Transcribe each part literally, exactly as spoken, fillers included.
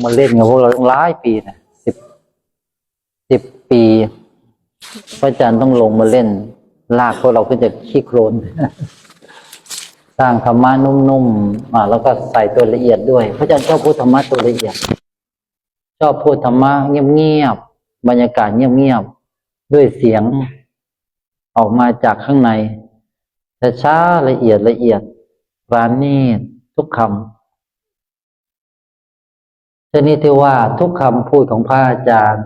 มาเล่นกับพวกเราตั้งหลายปีนะ สิบ สิบปี พระอาจารย์ต้องลงมาเล่น ลากพวกเราขึ้นจากขี้โคลน สร้างธรรมะนุ่มๆ อ่า แล้วก็ใส่ตัวละเอียดด้วย พระอาจารย์ชอบพูดธรรมะตัวละเอียด ชอบพูดธรรมะเงียบๆ บรรยากาศเงียบๆ ด้วยเสียง ออกมาจากข้างใน ช้าๆ ละเอียดละเอียด ปราณีตทุกคำ ชนิดที่ว่าทุกคำพูดของพระอาจารย์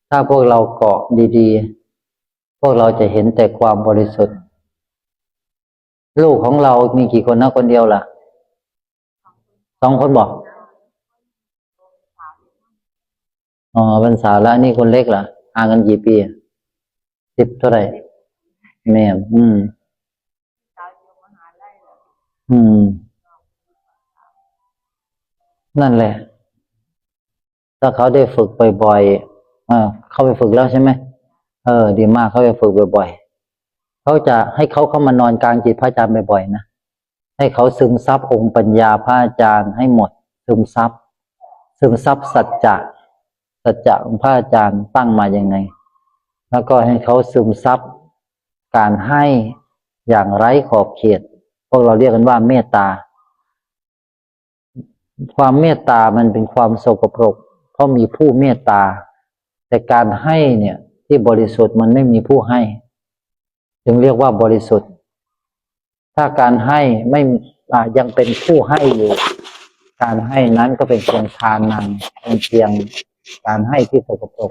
ถ้าพวกเราเกาะดีๆ พวกเราจะเห็นแต่ความบริสุทธิ์ ลูกของเรามีกี่คนนะ คนเดียวล่ะ สองคนบอก อ๋อ เป็นสาวแล้ว อันนี้คนเล็กเหรอ ห่างกันกี่ปีอะ สิบเท่าไหร่ แม่น อืม อืม นั่นแหละ ถ้าเขาได้ฝึกบ่อยๆ เออ เข้าไปฝึกแล้วใช่ไหม เออ ดีมาก เข้าไปฝึกบ่อยๆ เขาจะให้เขาเข้ามานอนกลางจิตพระอาจารย์บ่อยๆ นะ ให้เขาซึมซับองค์ปัญญาพระอาจารย์ให้หมด ซึมซับ ซึมซับสัจจะ สัจจะของพระอาจารย์ตั้งมายังไง แล้วก็ให้เขาซึมซับการให้อย่างไร้ขอบเขต พวกเราเรียกกันว่าเมตตา ความเมตตามันเป็นความสกปรก เพราะมีผู้เมตตา แต่การให้เนี่ย ที่บริสุทธิ์มันไม่มีผู้ให้ จึงเรียกว่าบริสุทธิ์ ถ้าการให้ไม่ อ่า ยังเป็นผู้ให้อยู่ การให้นั้นก็เป็นเพียงทานัง เป็นเพียงการให้ที่สกปรก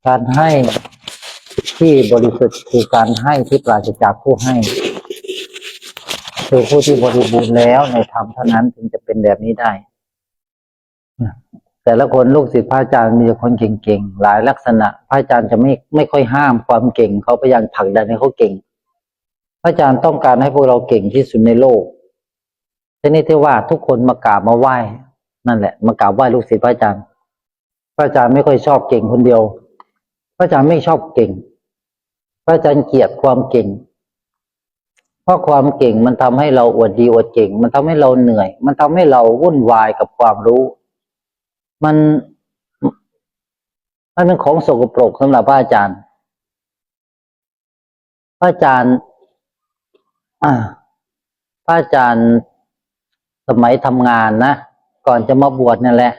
การให้ที่บริสุทธิ์คือการให้ที่ปราศจากผู้ให้ คือผู้ที่บริบูรณ์แล้วในธรรมเท่านั้นถึงจะเป็นแบบนี้ได้ แต่ละคนลูกศิษย์พระอาจารย์มีแต่คนเก่งๆ หลายลักษณะ พระอาจารย์จะไม่ ไม่ค่อยห้ามความเก่ง เขาพยายามผลักดันให้เขาเก่ง พระอาจารย์ต้องการให้พวกเราเก่งที่สุดในโลก ชนิดที่ว่าทุกคนมากราบมาไหว้ นั่นแหละ มากราบไหว้ลูกศิษย์พระอาจารย์ พระอาจารย์ไม่ค่อยชอบเก่งคนเดียว พระอาจารย์ไม่ชอบเก่ง พระอาจารย์เกลียดความเก่ง เพราะความเก่งมันทำให้เราอวดดีอวดเก่ง มันทำให้เราเหนื่อย มันทำให้เราวุ่นวายกับความรู้ มัน มันเป็นของสกปรกสำหรับพระอาจารย์ พระอาจารย์ อ่า พระอาจารย์สมัยทำงานนะ ก่อนจะมาบวชนั่นแหละ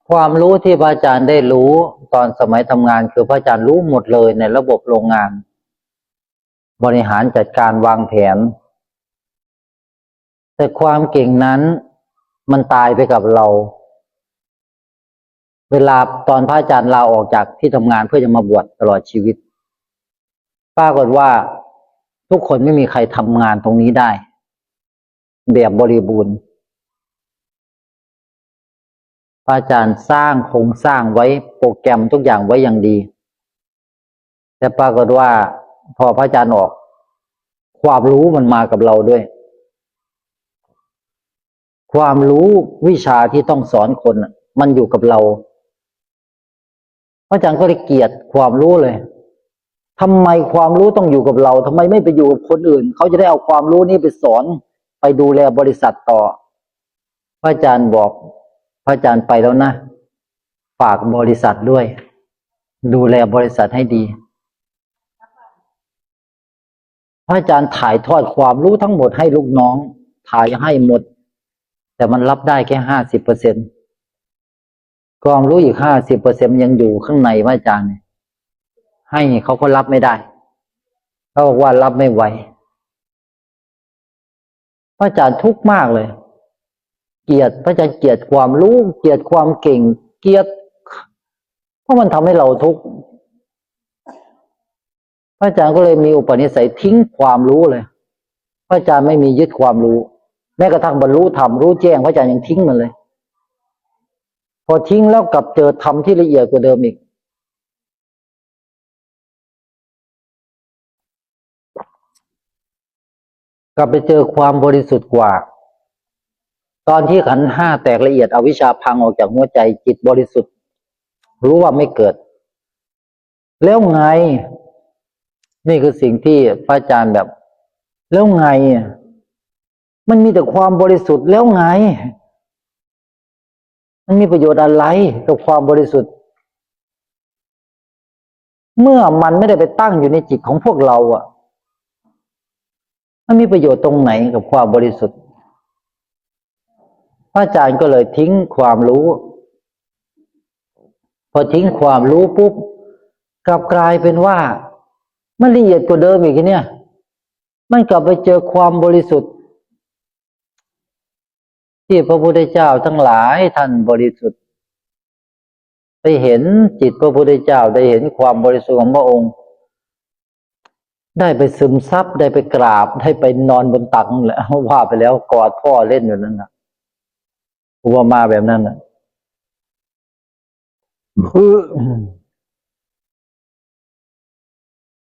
ความรู้ที่พระอาจารย์ได้รู้ตอนสมัยทำงาน คือพระอาจารย์รู้หมดเลยในระบบโรงงาน บริหารจัดการวางแผน แต่ความเก่งนั้นมันตายไปกับเรา เวลาตอนพระอาจารย์ลาออกจากที่ทำงานเพื่อจะมาบวชตลอดชีวิต ปรากฏว่าทุกคนไม่มีใครทำงานตรงนี้ได้ แบบบริบูรณ์ พระอาจารย์สร้างโครงสร้างไว้ โปรแกรมทุกอย่างไว้อย่างดี แต่ปรากฏว่าพอพระอาจารย์ออก ความรู้มันมากับเราด้วย ความรู้วิชาที่ต้องสอนคนน่ะ มันอยู่กับเรา พระอาจารย์ก็เลยเกลียดความรู้เลย ทำไมความรู้ต้องอยู่กับเรา ทำไมไม่ไปอยู่กับคนอื่น เขาจะได้เอาความรู้นี้ไปสอน ไปดูแลบริษัทต่อ พระอาจารย์บอก พระอาจารย์ไปแล้วนะ ฝากบริษัทด้วย ดูแลบริษัทให้ดี พระอาจารย์ถ่ายทอดความรู้ทั้งหมดให้ลูกน้อง ถ่ายให้หมด แต่มันรับได้แค่ห้าสิบเปอร์เซ็นต์ ความรู้อีกห้าสิบเปอร์เซ็นต์มันยังอยู่ข้างในพระอาจารย์เนี่ย ให้เขาก็รับไม่ได้ เขาบอกว่ารับไม่ไหว พระอาจารย์ทุกข์มากเลย เกลียด พระอาจารย์เกลียดความรู้ เกลียดความเก่ง เกลียด เพราะมันทำให้เราทุกข์ พระอาจารย์ก็เลยมีอุปนิสัยทิ้งความรู้เลย พระอาจารย์ไม่มียึดความรู้ แม้กระทั่งบรรลุธรรมรู้แจ้ง พระอาจารย์ยังทิ้งมันเลย พอทิ้งแล้วกลับเจอธรรมที่ละเอียดกว่าเดิมอีก กลับไปเจอความบริสุทธิ์กว่า ตอนที่ขันธ์ห้าแตกละเอียด อวิชชาพังออกจากหัวใจ จิตบริสุทธิ์ รู้ว่าไม่เกิด แล้วไง นี่คือสิ่งที่พระอาจารย์แบบ แล้วไงอะ มันมีแต่ความบริสุทธิ์แล้วไง มันมีประโยชน์อะไรกับความบริสุทธิ์ เมื่อมันไม่ได้ไปตั้งอยู่ในจิตของพวกเราอ่ะ มันมีประโยชน์ตรงไหนกับความบริสุทธิ์ พระอาจารย์ก็เลยทิ้งความรู้ พอทิ้งความรู้ปุ๊บ กลับกลายเป็นว่า มันละเอียดกว่าเดิมอีกทีเนี่ย มันกลับไปเจอความบริสุทธิ์ ที่พระพุทธเจ้าทั้งหลายท่านบริสุทธิ์ ไปเห็นจิตพระพุทธเจ้า ได้เห็นความบริสุทธิ์ของพระองค์ ได้ไปซึมซับ ได้ไปกราบ ได้ไปนอนบนตักนั่นแหละ ว่าไปแล้วกอดพ่อเล่นอยู่นั่นนะ อุปมาแบบนั้นนะ คือ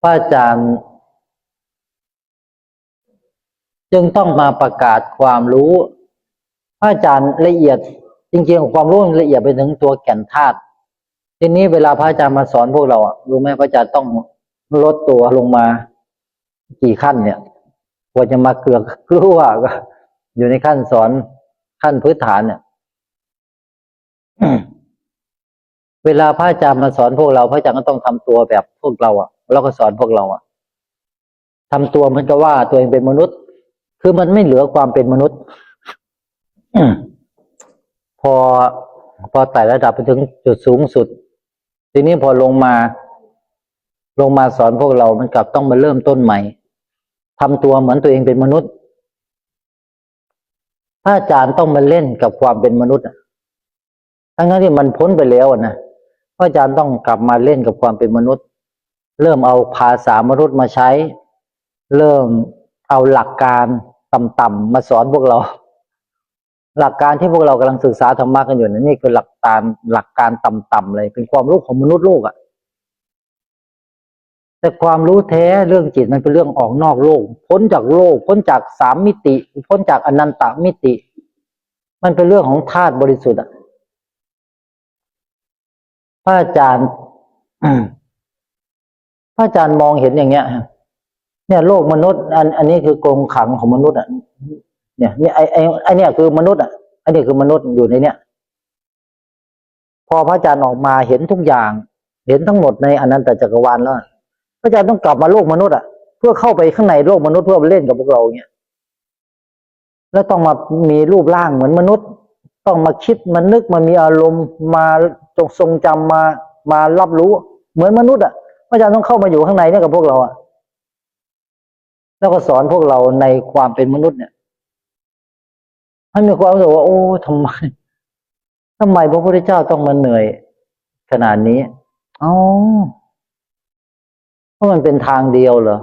พระอาจารย์ จึงต้องมาประกาศความรู้ พระอาจารย์ละเอียด จริงๆ ความรู้มันละเอียดไปถึงตัวแก่นธาตุ ทีนี้เวลาพระอาจารย์มาสอนพวกเราอะ รู้ไหม พระอาจารย์ต้องลดตัวลงมากี่ขั้นเนี่ย กว่าจะมาเกือกกลั้วก็อยู่ในขั้นสอน ขั้นพื้นฐานเนี่ย เวลาพระอาจารย์มาสอนพวกเรา พระอาจารย์ก็ต้องทำตัวแบบพวกเราอะ แล้วก็สอนพวกเราอะ ทำตัวเหมือนกับว่าตัวเองเป็นมนุษย์ คือมันไม่เหลือความเป็นมนุษย์ พอ พอไต่ระดับไปถึงจุดสูงสุด ทีนี้พอลงมา ลงมาสอนพวกเรา มันกลับต้องมาเริ่มต้นใหม่ ทำตัวเหมือนตัวเองเป็นมนุษย์ พระอาจารย์ต้องมาเล่นกับความเป็นมนุษย์อะ ทั้งๆที่มันพ้นไปแล้วอะนะ พระอาจารย์ต้องกลับมาเล่นกับความเป็นมนุษย์ เริ่มเอาภาษามนุษย์มาใช้ เริ่มเอาหลักการต่ำๆมาสอนพวกเรา หลักการที่พวกเรากำลังศึกษาธรรมะกันอยู่นะ นี่คือหลักการ หลักการต่ำๆเลย เป็นความรู้ของมนุษย์โลกอะ แต่ความรู้แท้เรื่องจิตมันเป็นเรื่องออกนอกโลก พ้นจากโลก พ้นจากสามมิติ พ้นจากอนันตมิติ มันเป็นเรื่องของธาตุบริสุทธิ์อะ พระอาจารย์ พระอาจารย์มองเห็นอย่างเงี้ย เนี่ย โลกมนุษย์ อัน อันนี้คือกรงขังของมนุษย์อะ เนี่ย เนี่ย ไอ้ ไอ้ ไอ้เนี่ยคือมนุษย์อะ ไอ้นี่คือมนุษย์อยู่ในเนี้ย พอพระอาจารย์ออกมาเห็นทุกอย่าง เห็นทั้งหมดในอนันตจักรวาลแล้ว พระอาจารย์ต้องกลับมาโลกมนุษย์อะ เพื่อเข้าไปข้างในโลกมนุษย์ เพื่อมาเล่นกับพวกเราเนี่ย แล้วต้องมามีรูปร่างเหมือนมนุษย์ ต้องมาคิด มานึก มามีอารมณ์ มาจงทรงจำ มา มารับรู้ เหมือนมนุษย์อะ พระอาจารย์ต้องเข้ามาอยู่ข้างในเนี่ยกับพวกเราอะ แล้วก็สอนพวกเราในความเป็นมนุษย์เนี่ย ให้มีความรู้สึกว่า โอ้ ทำไม ทำไมพระพุทธเจ้าต้องมาเหนื่อยขนาดนี้ อ๋อ เพราะมันเป็นทางเดียวเหรอ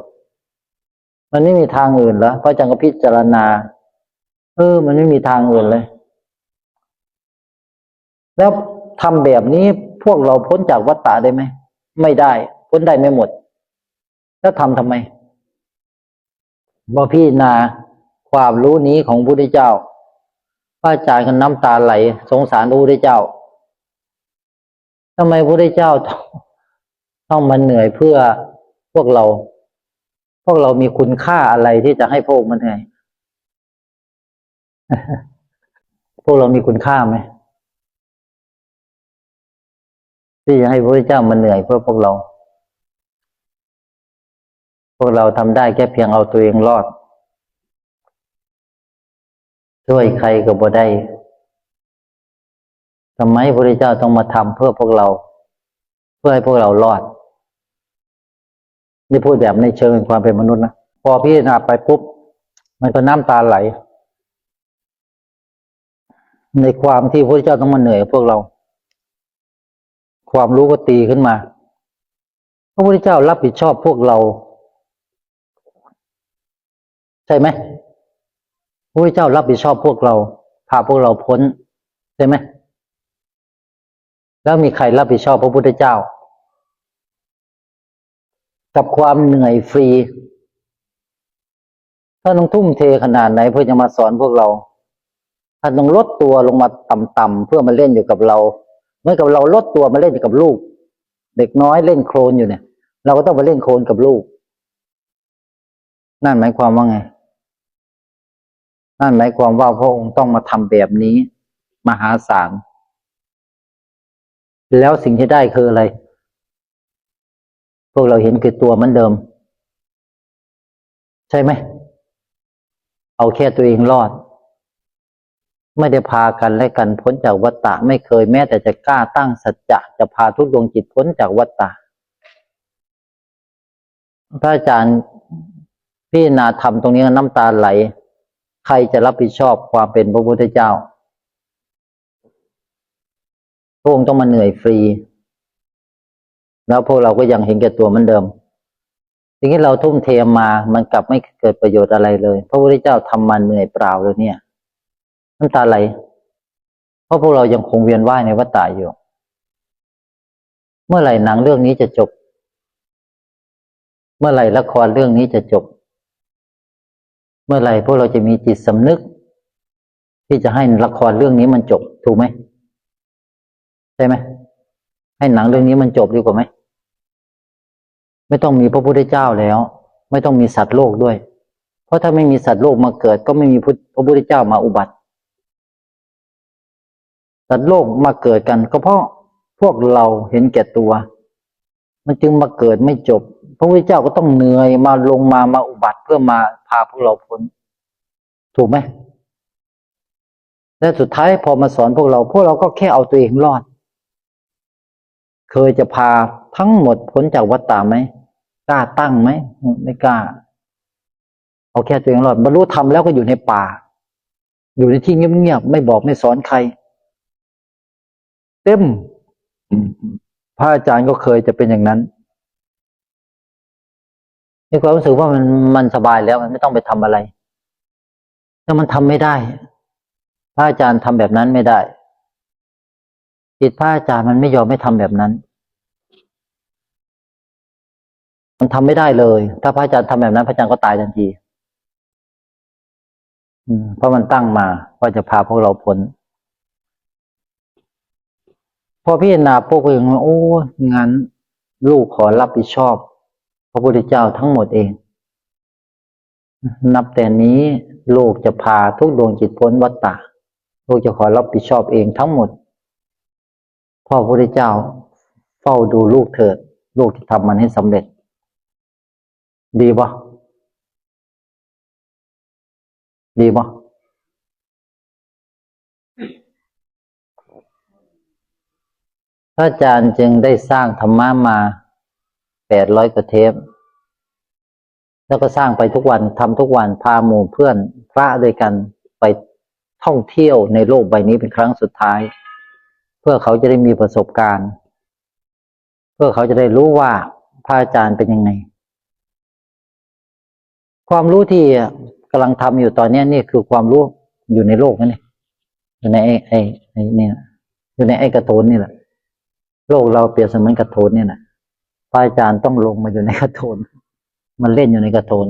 มันไม่มีทางอื่นเหรอ พระอาจารย์ก็พิจารณา เออ มันไม่มีทางอื่นเลย แล้วทำแบบนี้พวกเราพ้นจากวัฏฏะได้ไหม ไม่ได้ พ้นได้ไม่หมด แล้วทำทำไม พอพิจารณาความรู้นี้ของพระพุทธเจ้า พระอาจารย์ก็น้ำตาไหล สงสารพระพุทธเจ้า ทำไมพระพุทธเจ้าต้อง ต้องมาเหนื่อยเพื่อพวกเรา พวกเรามีคุณค่าอะไรที่จะให้พระองค์มาเหนื่อย พวกเรามีคุณค่าไหม ที่จะให้พระพุทธเจ้ามาเหนื่อยเพื่อพวกเรา พวกเราทำได้แค่เพียงเอาตัวเองรอด ช่วยใครก็บ่ได้ ทำไมพระพุทธเจ้าต้องมาทำเพื่อพวกเรา เพื่อให้พวกเรารอด นี่พูดแบบในเชิงความเป็นมนุษย์นะ พอพิจารณาไปปุ๊บ มันก็น้ำตาไหล ในความที่พระพุทธเจ้าต้องมาเหนื่อยพวกเรา ความรู้ก็ตีขึ้นมา พระพุทธเจ้ารับผิดชอบพวกเรา ใช่ไหม พระพุทธเจ้ารับผิดชอบพวกเรา พาพวกเราพ้น ใช่ไหม แล้วมีใครรับผิดชอบพระพุทธเจ้า กับความเหนื่อยฟรี ท่านต้องทุ่มเทขนาดไหนเพื่อจะมาสอนพวกเรา ท่านต้องลดตัวลงมาต่ำๆเพื่อมาเล่นอยู่กับเรา เหมือนกับเราลดตัวมาเล่นอยู่กับลูก เด็กน้อยเล่นโคลนอยู่เนี่ย เราก็ต้องไปเล่นโคลนกับลูก นั่นหมายความว่าไง นั่นหมายความว่าพระองค์ต้องมาทำแบบนี้มหาศาล แล้วสิ่งที่ได้คืออะไร พวกเราเห็นแก่ตัวเหมือนเดิม ใช่ไหม เอาแค่ตัวเองรอด ไม่ได้พากันและกันพ้นจากวัฏฏะ ไม่เคยแม้แต่จะกล้าตั้งสัจจะจะพาทุกดวงจิตพ้นจากวัฏฏะ พระอาจารย์พิจารณาธรรมตรงนี้น้ำตาไหล ใครจะรับผิดชอบความเป็นพระพุทธเจ้า พระองค์ต้องมาเหนื่อยฟรี แล้วพวกเราก็ยังเห็นแก่ตัวเหมือนเดิม สิ่งที่เราทุ่มเทมามันกลับไม่เกิดประโยชน์อะไรเลย พระพุทธเจ้าทำมาเหนื่อยเปล่าเลยเนี่ย น้ำตาไหล เพราะพวกเรายังคงเวียนว่ายในวัฏฏะอยู่ เมื่อไหร่หนังเรื่องนี้จะจบ เมื่อไหร่ละครเรื่องนี้จะจบ เมื่อไหร่พวกเราจะมีจิตสำนึก ที่จะให้ละครเรื่องนี้มันจบ ถูกไหม ใช่ไหม ให้หนังเรื่องนี้มันจบดีกว่าไหม ไม่ต้องมีพระพุทธเจ้าแล้ว ไม่ต้องมีสัตว์โลกด้วย เพราะถ้าไม่มีสัตว์โลกมาเกิด ก็ไม่มีพุทธ- พระพุทธเจ้ามาอุบัติ สัตว์โลกมาเกิดกัน ก็เพราะพวกเราเห็นแก่ตัว มันจึงมาเกิดไม่จบ พระพุทธเจ้าก็ต้องเหนื่อยมาลงมามาอุบัติเพื่อมาพาพวกเราพ้น ถูกไหม และสุดท้ายพอมาสอนพวกเรา พวกเราก็แค่เอาตัวเองรอด เคยจะพาทั้งหมดพ้นจากวัฏฏะไหม กล้าตั้งไหม ไม่กล้า เอาแค่ตัวเองรอด บรรลุธรรมแล้วก็อยู่ในป่า อยู่ในที่เงียบๆ ไม่บอกไม่สอนใคร เต็ม พระอาจารย์ก็เคยจะเป็นอย่างนั้น มีความรู้สึกว่ามัน- มันสบายแล้ว มันไม่ต้องไปทำอะไร แต่มันทำไม่ได้ พระอาจารย์ทำแบบนั้นไม่ได้ จิตพระอาจารย์มันไม่ยอมให้ทำแบบนั้น มันทำไม่ได้เลย ถ้าพระอาจารย์ทำแบบนั้น พระอาจารย์ก็ตายทันที อืม เพราะมันตั้งมาว่าจะพาพวกเราพ้น พอพิจารณาปุ๊บก็ยังว่า โอ้ งั้นลูกขอรับผิดชอบ พระพุทธเจ้าทั้งหมดเอง นับแต่นี้ลูกจะพาทุกดวงจิตพ้นวัฏฏะ ลูกจะขอรับผิดชอบเองทั้งหมด พ่อพระพุทธเจ้า เฝ้าดูลูกเถิด ลูกจะทำมันให้สำเร็จ ดีบ่ ดีบ่ พระอาจารย์จึงได้สร้างธรรมะมาแปดร้อยกว่าเทป แล้วก็สร้างไปทุกวัน ทำทุกวัน พาหมู่เพื่อนพระด้วยกันไปท่องเที่ยวในโลกใบนี้เป็นครั้งสุดท้าย เพื่อเขาจะได้มีประสบการณ์ เพื่อเขาจะได้รู้ว่าพระอาจารย์เป็นยังไง ความรู้ที่กำลังทำอยู่ตอนเนี้ย นี่คือความรู้อยู่ในโลกนั่นเอง อยู่ในไอ้ไอ้ไอ้เนี่ย อยู่ในไอ้กระโถนนี่แหละ โลกเราเปรียบเสมือนกระโถนนี่แหละ พระอาจารย์ต้องลงมาอยู่ในกระโถน มาเล่นอยู่ในกระโถน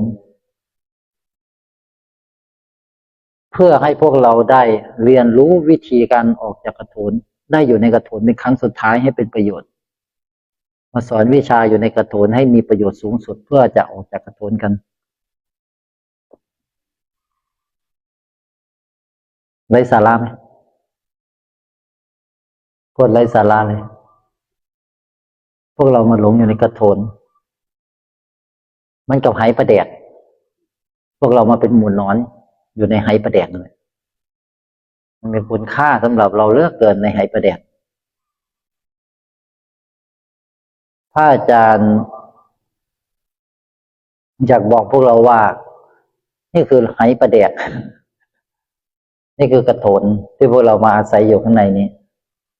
เพื่อให้พวกเราได้เรียนรู้วิธีการออกจากกระโถน ได้อยู่ในกระโถนเป็นครั้งสุดท้ายให้เป็นประโยชน์ มาสอนวิชาอยู่ในกระโถนให้มีประโยชน์สูงสุด เพื่อจะออกจากกระโถนกัน ไร้สาระไหม โคตรไร้สาระเลย พวกเรามาหลงอยู่ในกระโถน มันกับไหปลาแดก พวกเรามาเป็นหมูนอนอยู่ในไหปลาแดกเลย มันมีคุณค่าสำหรับเราเหลือเกินในไหปลาแดก พระอาจารย์อยากบอกพวกเราว่า นี่คือไหปลาแดก นี่คือกระโถนที่พวกเรามาอาศัยอยู่ข้างในนี้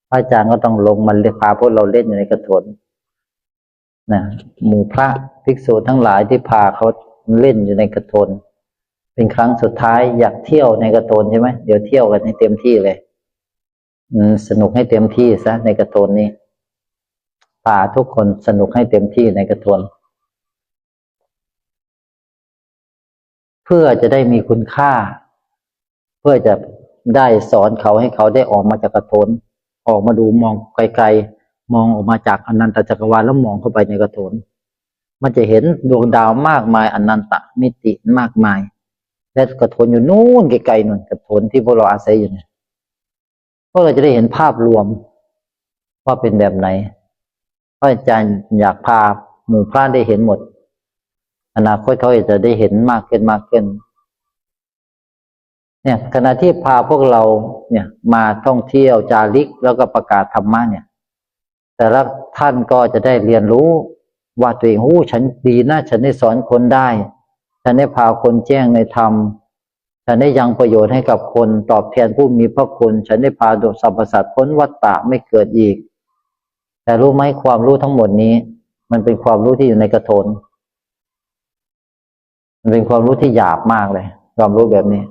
พระอาจารย์ก็ต้องลงมาพาพวกเราเล่นอยู่ในกระโถนนะ หมู่พระภิกษุทั้งหลายที่พาเขาเล่นอยู่ในกระโถน เป็นครั้งสุดท้าย อยากเที่ยวในกระโถนใช่ไหม เดี๋ยวเที่ยวกันให้เต็มที่เลย อืม สนุกให้เต็มที่ซะในกระโถนนี้ พาทุกคนสนุกให้เต็มที่ในกระโถน เพื่อจะได้มีคุณค่า เพื่อจะได้สอนเขาให้เขาได้ออกมาจากกระโถน ออกมาดูมองไกลๆ มองออกมาจากอนันตจักรวาลแล้วมองเข้าไปในกระโถน มันจะเห็นดวงดาวมากมาย อนันตมิติมากมาย และกระโถนอยู่นู่นไกลๆนู่น กระโถนที่พวกเราอาศัยอยู่เนี่ย พวกเราจะได้เห็นภาพรวมว่าเป็นแบบไหน พระอาจารย์อยากพาหมู่พระได้เห็นหมด อนาคตเขาจะได้เห็นมากขึ้นมากขึ้น เนี่ย ขณะที่พาพวกเราเนี่ยมาท่องเที่ยวจาริกแล้วก็ประกาศธรรมะเนี่ย แต่ละท่านก็จะได้เรียนรู้ว่าตัวเอง โอ้ ฉันดีนะ ฉันได้สอนคนได้ ฉันได้พาคนแจ้งในธรรม ฉันได้ยังประโยชน์ให้กับคน ตอบแทนผู้มีพระคุณ ฉันได้พาสรรพสัตว์พ้นวัฏฏะไม่เกิดอีก แต่รู้ไหม ความรู้ทั้งหมดนี้ มันเป็นความรู้ที่อยู่ในกระโถน มันเป็นความรู้ที่หยาบมากเลย ความรู้แบบนี้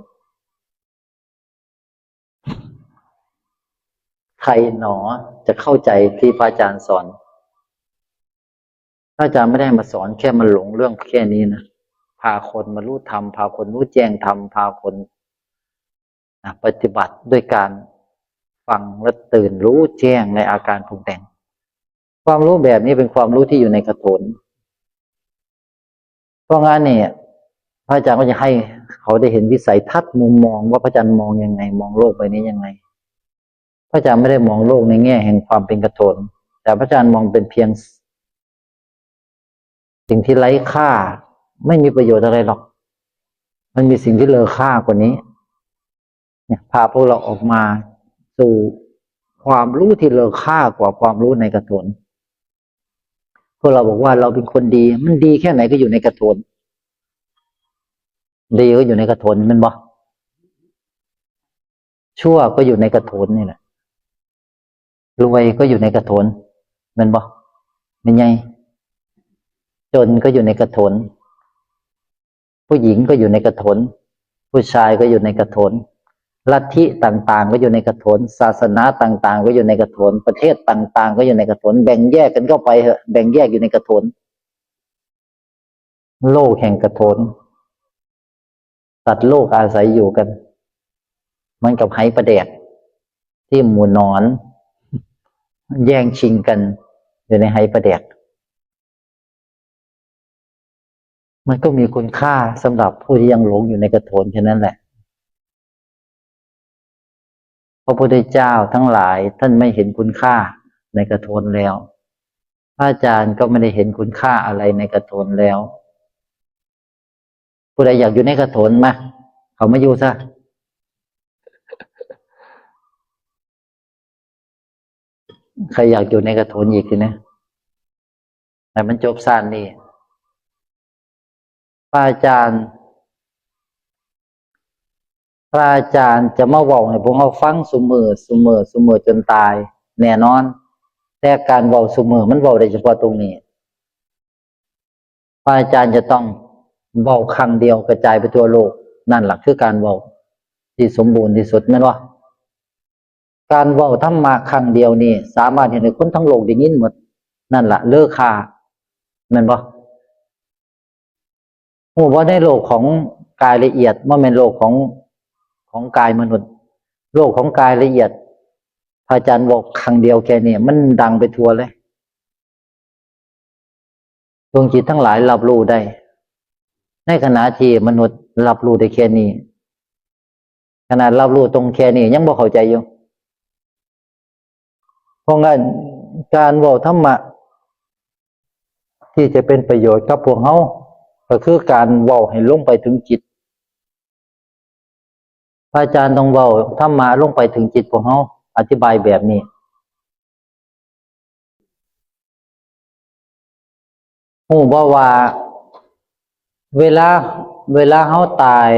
ใครหนอจะเข้าใจที่พระอาจารย์สอน พระอาจารย์ไม่ได้มาสอนแค่มาหลงเรื่องแค่นี้นะ พาคนมารู้ธรรม พาคนรู้แจ้งธรรม พาคน อ่ะ ปฏิบัติด้วยการฟังและตื่นรู้แจ้งในอาการปรุงแต่ง ความรู้แบบนี้เป็นความรู้ที่อยู่ในกระโถน เพราะงั้นเนี่ย พระอาจารย์ก็จะให้เขาได้เห็นวิสัยทัศน์มุมมองว่าพระอาจารย์มองยังไง มองโลกใบนี้ยังไง พระอาจารย์ไม่ได้มองโลกในแง่แห่งความเป็นกระโถน แต่พระอาจารย์มองเป็นเพียง สิ่งที่ไร้ค่า ไม่มีประโยชน์อะไรหรอก มันมีสิ่งที่เลอค่ากว่านี้ เนี่ย พาพวกเราออกมาสู่ความรู้ที่เลอค่ากว่าความรู้ในกระโถน พวกเราบอกว่าเราเป็นคนดี มันดีแค่ไหนก็อยู่ในกระโถน ดีก็อยู่ในกระโถน แม่นบ่ ชั่วก็อยู่ในกระโถนนี่แหละ รวยก็อยู่ในกระโถน แม่นบ่ แม่นไง จนก็อยู่ในกระโถน ผู้หญิงก็อยู่ในกระโถน ผู้ชายก็อยู่ในกระโถน ลัทธิต่างๆ ก็อยู่ในกระโถน ศาสนาต่างๆ ก็อยู่ในกระโถน ประเทศต่างๆ ก็อยู่ในกระโถน แบ่งแยกกันเข้าไปเหอะ แบ่งแยกอยู่ในกระโถน โลกแห่งกระโถน สัตว์โลกอาศัยอยู่กัน เหมือนกับไหปลาแดก ที่หมู่หนอน แย่งชิงกันอยู่ในไหปลาแดก มันก็มีคุณค่าสำหรับผู้ที่ยังหลงอยู่ในกระโถนแค่นั้นแหละ พระพุทธเจ้าทั้งหลายท่านไม่เห็นคุณค่าในกระโถนแล้ว พระอาจารย์ก็ไม่ได้เห็นคุณค่าอะไรในกระโถนแล้ว ผู้ใดอยากอยู่ในกระโถนมา เขามาอยู่ซะ ใครอยากอยู่ในกระโถนอีกทีนะ ให้มันจบซ่านนี่ พระอาจารย์ พระอาจารย์จะมาเว้าให้พวกเราฟังซุมื้อ ซุมื้อ ซุมื้อจนตาย แน่นอน แต่การเว้าซุมื้อมันเว้าได้เฉพาะตรงนี้ พระอาจารย์จะต้องเว้าครั้งเดียวกระจายไปทั่วโลก นั่นล่ะคือการเว้าที่สมบูรณ์ที่สุด แม่นบ่ การเว้าธรรมะครั้งเดียวนี่สามารถเฮ็ดให้คนทั้งโลกได้ยินหมด นั่นล่ะเลอค่า แม่นบ่ ฮู้บ่ ในโลกของกายละเอียด บ่แม่นโลกของ ของกายมนุษย์ โลกของกายละเอียด พระอาจารย์เว้าครั้งเดียวแค่นี้ มันดังไปทั่วเลย ดวงจิตทั้งหลายรับรู้ได้ ในขณะที่มนุษย์รับรู้ได้แค่นี้ ขนาดรับรู้ตรงแค่นี้ยังบ่เข้าใจอยู่ เพราะงั้นการเว้าธรรมะ ที่จะเป็นประโยชน์กับพวกเรา ก็คือการเว้าให้ลงไปถึงจิต พระอาจารย์ต้องเว้าธรรมะลงไปถึงจิตพวกเรา อธิบายแบบนี้ ฮู้บ่ว่า เวลา เวลาเฮาตาย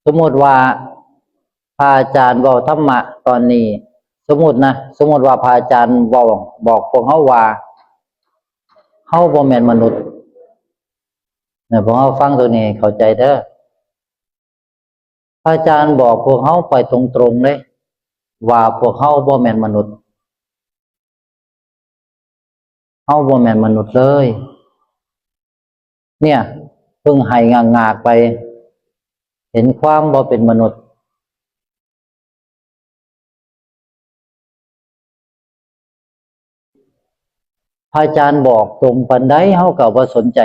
สมมุติว่าพระอาจารย์เว้าธรรมะตอนนี้ สมมุตินะ สมมุติว่าพระอาจารย์เว้า บอกพวกเฮาว่า เฮาบ่แม่นมนุษย์ เนี่ย พวกเฮาฟังตัวนี้เข้าใจเด้อ พระอาจารย์บอกพวกเฮาไปตรงๆเลย ว่าพวกเฮาบ่แม่นมนุษย์ เฮาบ่แม่นมนุษย์เลย เนี่ย เพิ่งไห้งากๆไป เห็นความบ่เป็นมนุษย์ พระอาจารย์บอกตรงปานใดเฮาก็บ่สนใจ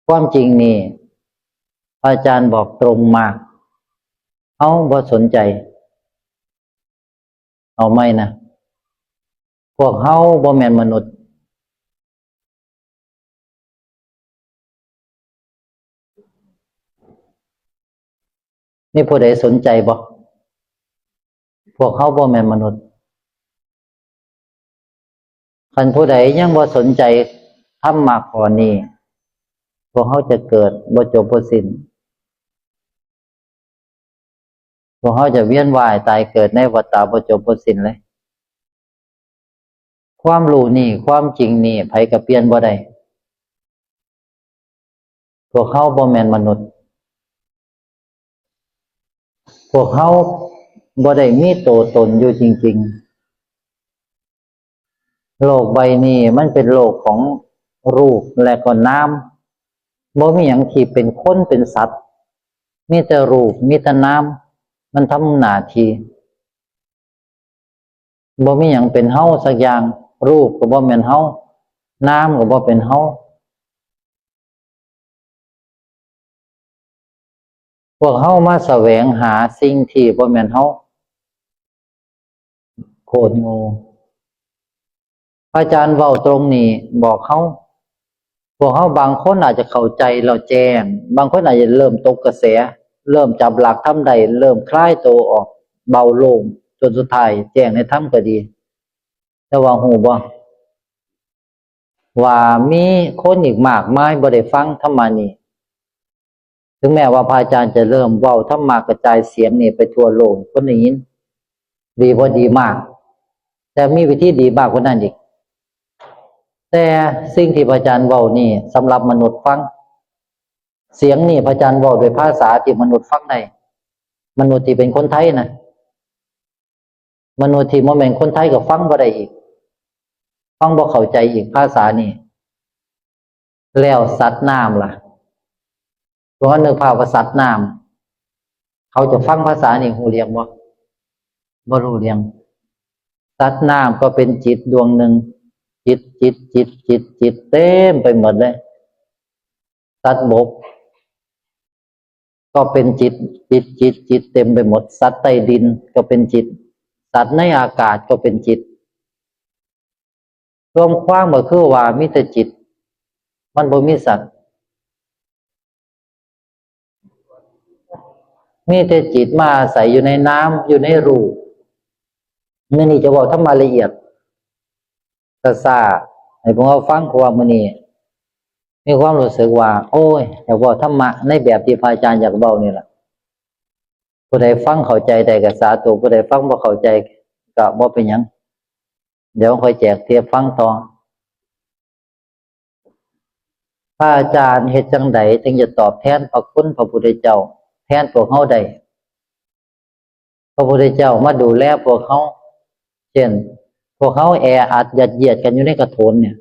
ความจริงนี่ ระอาจารย์บอกตรงมาก เฮาบ่สนใจ เอาใหม่นะ พวกเฮาบ่แม่นมนุษย์ มีผู้ใดสนใจบ่ พวกเฮาบ่แม่นมนุษย์ คันผู้ใดยังบ่สนใจธรรมะข้อนี้ พวกเฮาจะเกิดบ่จบบ่สิ้น พวกเฮาจะเวียนว่ายตายเกิดในวัฏฏะบ่จบบ่สิ้นเลย ความรู้นี่ ความจริงนี่ ไผก็เปลี่ยนบ่ได้ พวกเฮาบ่แม่นมนุษย์ พวกเฮาบ่ได้มีตัวตนอยู่จริงๆ โลกใบนี้มันเป็นโลกของรูปและก็นาม บ่มีหยังที่เป็นคนเป็นสัตว์ มีแต่รูป มีแต่นาม มันทำหน้าที่ บ่มีหยังเป็นเฮาสักอย่าง รูปก็บ่แม่นเฮา นามก็บ่เป็นเฮา พวกเฮามาแสวงหาสิ่งที่บ่แม่นเฮา โคตรโง่ พระอาจารย์เว้าตรงนี้บอกเฮา พวกเฮาบางคนอาจจะเข้าใจแล้วแจ้ง บางคนอาจจะเริ่มตกกระแส เริ่มจับหลักธรรมได้ เริ่มคลายตัวออก เบาโล่ง จนสุดท้ายแจ้งในธรรมก็ดี แต่ว่าฮู้บ่ ว่ามีคนอีกมากมายบ่ได้ฟังธรรมะนี้ ถึงแม้ว่าพระอาจารย์จะเริ่มเว้าธรรมะกระจายเสียงนี่ไปทั่วโลก คนได้ยิน ดีบ่ดีมาก แต่มีวิธีดีมากกว่านั้นอีก แต่สิ่งที่พระอาจารย์เว้านี่สำหรับมนุษย์ฟัง เสียงนี่พระอาจารย์เว้าด้วยภาษาที่มนุษย์ฟังได้ มนุษย์ที่เป็นคนไทยนะ มนุษย์ที่บ่แม่นคนไทยก็ฟังบ่ได้อีก ฟังบ่เข้าใจอีกภาษานี่ แล้วสัตว์น้ำล่ะ พวกเรานึกภาพว่าสัตว์น้ำ เขาจะฟังภาษานี่ฮู้เรื่องบ่ บ่รู้เรื่อง สัตว์น้ำก็เป็นจิตดวงหนึ่ง จิต จิต จิต จิต จิต เต็มไปหมดเลย สัตว์บก ก็เป็นจิต จิต จิต จิต เต็มไปหมด สัตว์ใต้ดินก็เป็นจิต สัตว์ในอากาศก็เป็นจิต รวมความก็คือว่ามีแต่จิต มันบ่มีสัตว์ มีแต่จิตมาอาศัยอยู่ในนาม อยู่ในรูป มื้อนี้จะเว้าธรรมะละเอียด ช้าๆ ให้พวกเราฟัง เพราะว่ามื้อนี้มีความรู้สึกว่า โอ้ย อยากเว้าธรรมะในแบบที่พระอาจารย์อยากเว้านี่ล่ะ ผู้ใดฟังเข้าใจได้ก็สาธุ ผู้ใดฟังบ่เข้าใจก็บ่เป็นหยัง เดี๋ยวค่อยแจกเทปฟังต่อ พระอาจารย์เฮ็ดจั่งใดจึงจะตอบแทนพระคุณพระพุทธเจ้า แทนพวกเฮาได้ พระพุทธเจ้ามาดูแลพวกเฮา เช่น พวกเฮาแออัดยัดเยียดกันอยู่ในกระโถนเนี่ย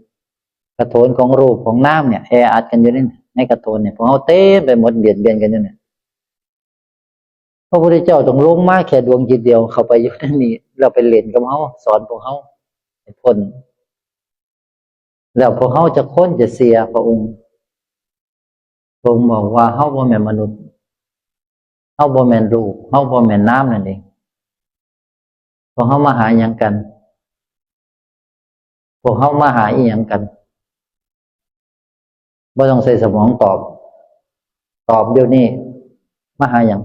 กระโถนของรูปของนามเนี่ย แออัดกันอยู่ใน ในกระโถนเนี่ย พวกเฮาเต็มไปหมด เบียดเบียนกันอยู่เนี่ย พระพุทธเจ้าต้องลงมาแค่ดวงจิตเดียวเข้าไปอยู่ในนี้ แล้วไปเล่นกับเฮา สอนพวกเฮาให้พ้น แล้วพวกเฮาจักคนจะเชื่อพระองค์ พระองค์บอกว่าเฮาบ่แม่นมนุษย์ เฮาบ่แม่นรูป เฮาบ่แม่นนามนั่นเอง พวกเฮามาหาหยังกัน พวกเฮามาหาอีหยังกัน บ่ต้องใช้สมองตอบ ตอบเดี๋ยวนี้ มาหาหยัง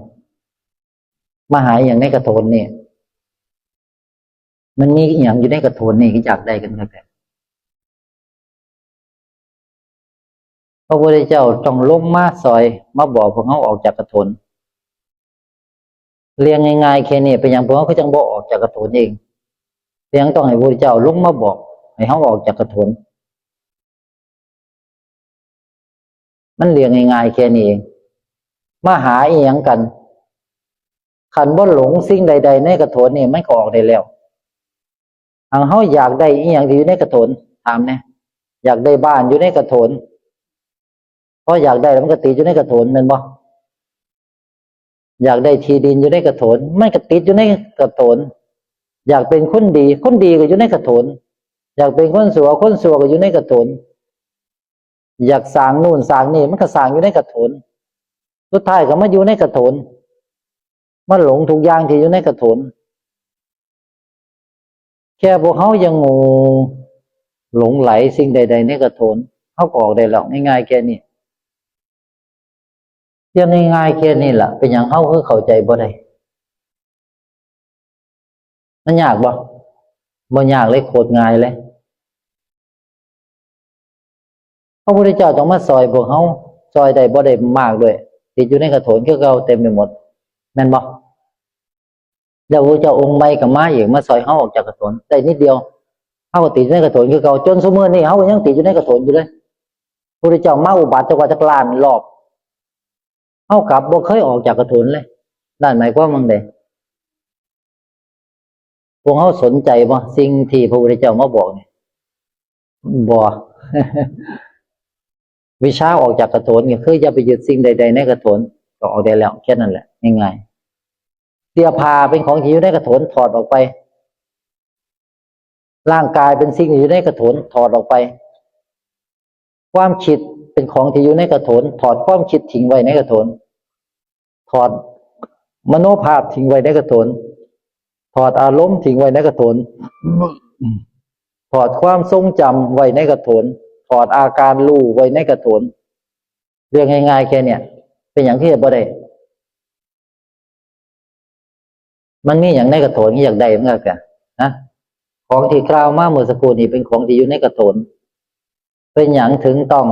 มาหาอีหยังในกระโถนนี่ มันมีอีหยังอยู่ในกระโถนนี่ที่อยากได้กันครับ พระพุทธเจ้าต้องลงมาซอย มาบอกพวกเฮาออกจากกระโถน เรื่องง่ายๆแค่นี้ เป็นหยังพวกเฮาคือจั่งบ่ออกจากกระโถนเอง เป็นหยังต้องให้พระพุทธเจ้าลงมาบอก ให้เฮาออกจากกระโถน มันเรื่องง่ายๆแค่นี้เอง มาหาอีหยังกัน คันบ่หลงสิ่งใดๆในกระโถนนี่ มันก็ออกได้แล้ว อันเฮาอยากได้อีหยังที่อยู่ในกระโถน ถามแหน่ อยากได้บ้านอยู่ในกระโถน พออยากได้แล้วมันก็ติดอยู่ในกระโถนแม่นบ่ อยากได้ที่ดินอยู่ในกระโถน มันก็ติดอยู่ในกระโถน อยากเป็นคนดี คนดีก็อยู่ในกระโถน อยากเป็นคนชั่ว คนชั่วก็อยู่ในกระโถน อยากสร้างนู่นสร้างนี่ มันก็สร้างอยู่ในกระโถน สุดท้ายก็มาอยู่ในกระโถน มาหลงทุกอย่างที่อยู่ในกระโถน แค่พวกเฮายังโง่หลงไหลสิ่งใดๆในกระโถน เฮาก็ออกได้แล้ว ง่ายๆแค่นี้ เรื่องง่ายๆแค่นี้ล่ะ เป็นหยังเฮาคือเข้าใจบ่ได้ มันยากบ่ บ่ยากเลย โคตรง่ายเลย พระพุทธเจ้าต้องมาซอยพวกเฮา ซอยได้บ่ได้มากด้วย ติดอยู่ในกระโถนคือเก่าเต็มไปหมด แม่นบ่ แล้วพระพุทธเจ้าองค์ใหม่ก็มาอีก มาซอยเฮาออกจากกระโถนได้นิดเดียว เฮาก็ติดอยู่ในกระโถนคือเก่า จนซุมื้อนี้เฮาก็ยังติดอยู่ในกระโถนอยู่เลย พระพุทธเจ้ามาอุบัติจักว่าจักล้านรอบ เฮากลับบ่เคยออกจากกระโถนเลย นั่นหมายความว่าไง พวกเฮาสนใจบ่ สิ่งที่พระพุทธเจ้ามาบอกนี่ บ่ วิชาออกจากกระโถนก็คืออย่าไปยึดสิ่งใดๆในกระโถน ก็ออกได้แล้ว แค่นั้นแหละ ง่ายๆ เสื้อผ้าเป็นของที่อยู่ในกระโถน ถอดออกไป ร่างกายเป็นสิ่งที่อยู่ในกระโถน ถอดออกไป ความคิดเป็นของที่อยู่ในกระโถน ถอดความคิดทิ้งไว้ในกระโถน ถอดมโนภาพทิ้งไว้ในกระโถน ถอดอารมณ์ทิ้งไว้ในกระโถน ถอดความทรงจำไว้ในกระโถน ถอดอาการรู้ไว้ในกระโถน เรื่องง่ายๆแค่เนี้ย เป็นหยังที่เฮ็ดบ่ได้ มันมีหยังในกระโถนที่อยากได้มันก็กะ นะ ของที่กล่าวมาเมื่อสักครู่นี้เป็นของที่อยู่ในกระโถน เป็นหยังถึงต้อง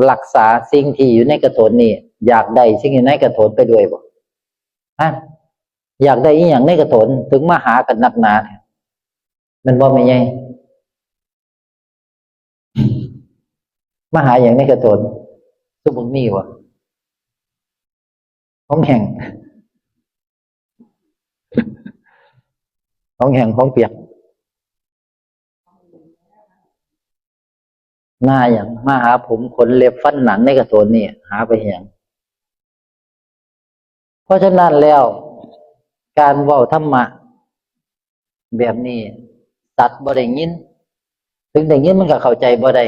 รักษาสิ่งที่อยู่ในกระโถนนี่ อยากได้สิ่งอยู่ในกระโถนไปด้วยบ่ ฮะ อยากได้อีหยังในกระโถน ถึงมาหากันนักหนา แม่นบ่แม่ใหญ่ มาหาหยังในกระโถน ซุมบักนี่บ่ ของแห้ง ของแห้ง ของเปียก หน้าหยัง มาหาผม ขนเล็บ ฟันหนังในกระโถนนี่ หาไปหยัง เพราะฉะนั้นแล้ว การเว้าธรรมะแบบนี้ สัตว์บ่ได้ยิน ถึงได้ยินมันก็เข้าใจบ่ได้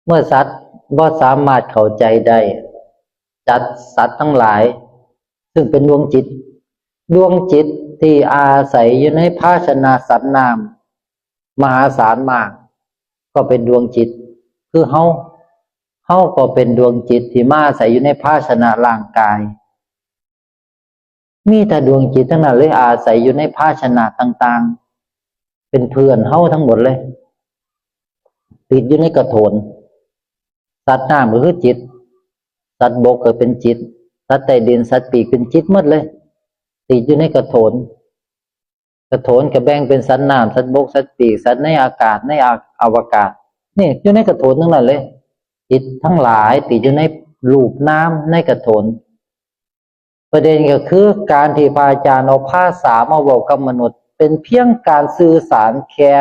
เมื่อสัตว์บ่สามารถเข้าใจได้ จัดสัตว์ทั้งหลาย ซึ่งเป็นดวงจิต ดวงจิตที่อาศัยอยู่ในภาชนะสัตว์น้ำมหาศาลมาก ก็เป็นดวงจิต คือเฮา เฮาก็เป็นดวงจิตที่มาอาศัยอยู่ในภาชนะร่างกาย มีแต่ดวงจิตทั้งนั้นเลย อาศัยอยู่ในภาชนะต่างๆ เป็นเพื่อนเฮาทั้งหมดเลย ติดอยู่ในกระโถน สัตว์น้ำก็คือจิต สัตว์บกก็เป็นจิต สัตว์ใต้ดิน สัตว์ปีกเป็นจิตหมดเลย ติดอยู่ในกระโถน กระโถนก็แบ่งเป็นสัตว์น้ำ สัตว์บก สัตว์ปีก สัตว์ในอากาศ ในอวกาศ นี่อยู่ในกระโถนทั้งนั้นเลย จิตทั้งหลายติดอยู่ในรูปนามในกระโถน ประเด็นก็คือการที่พระอาจารย์เอาภาษามาเว้ากับมนุษย์ เป็นเพียงการสื่อสารแค่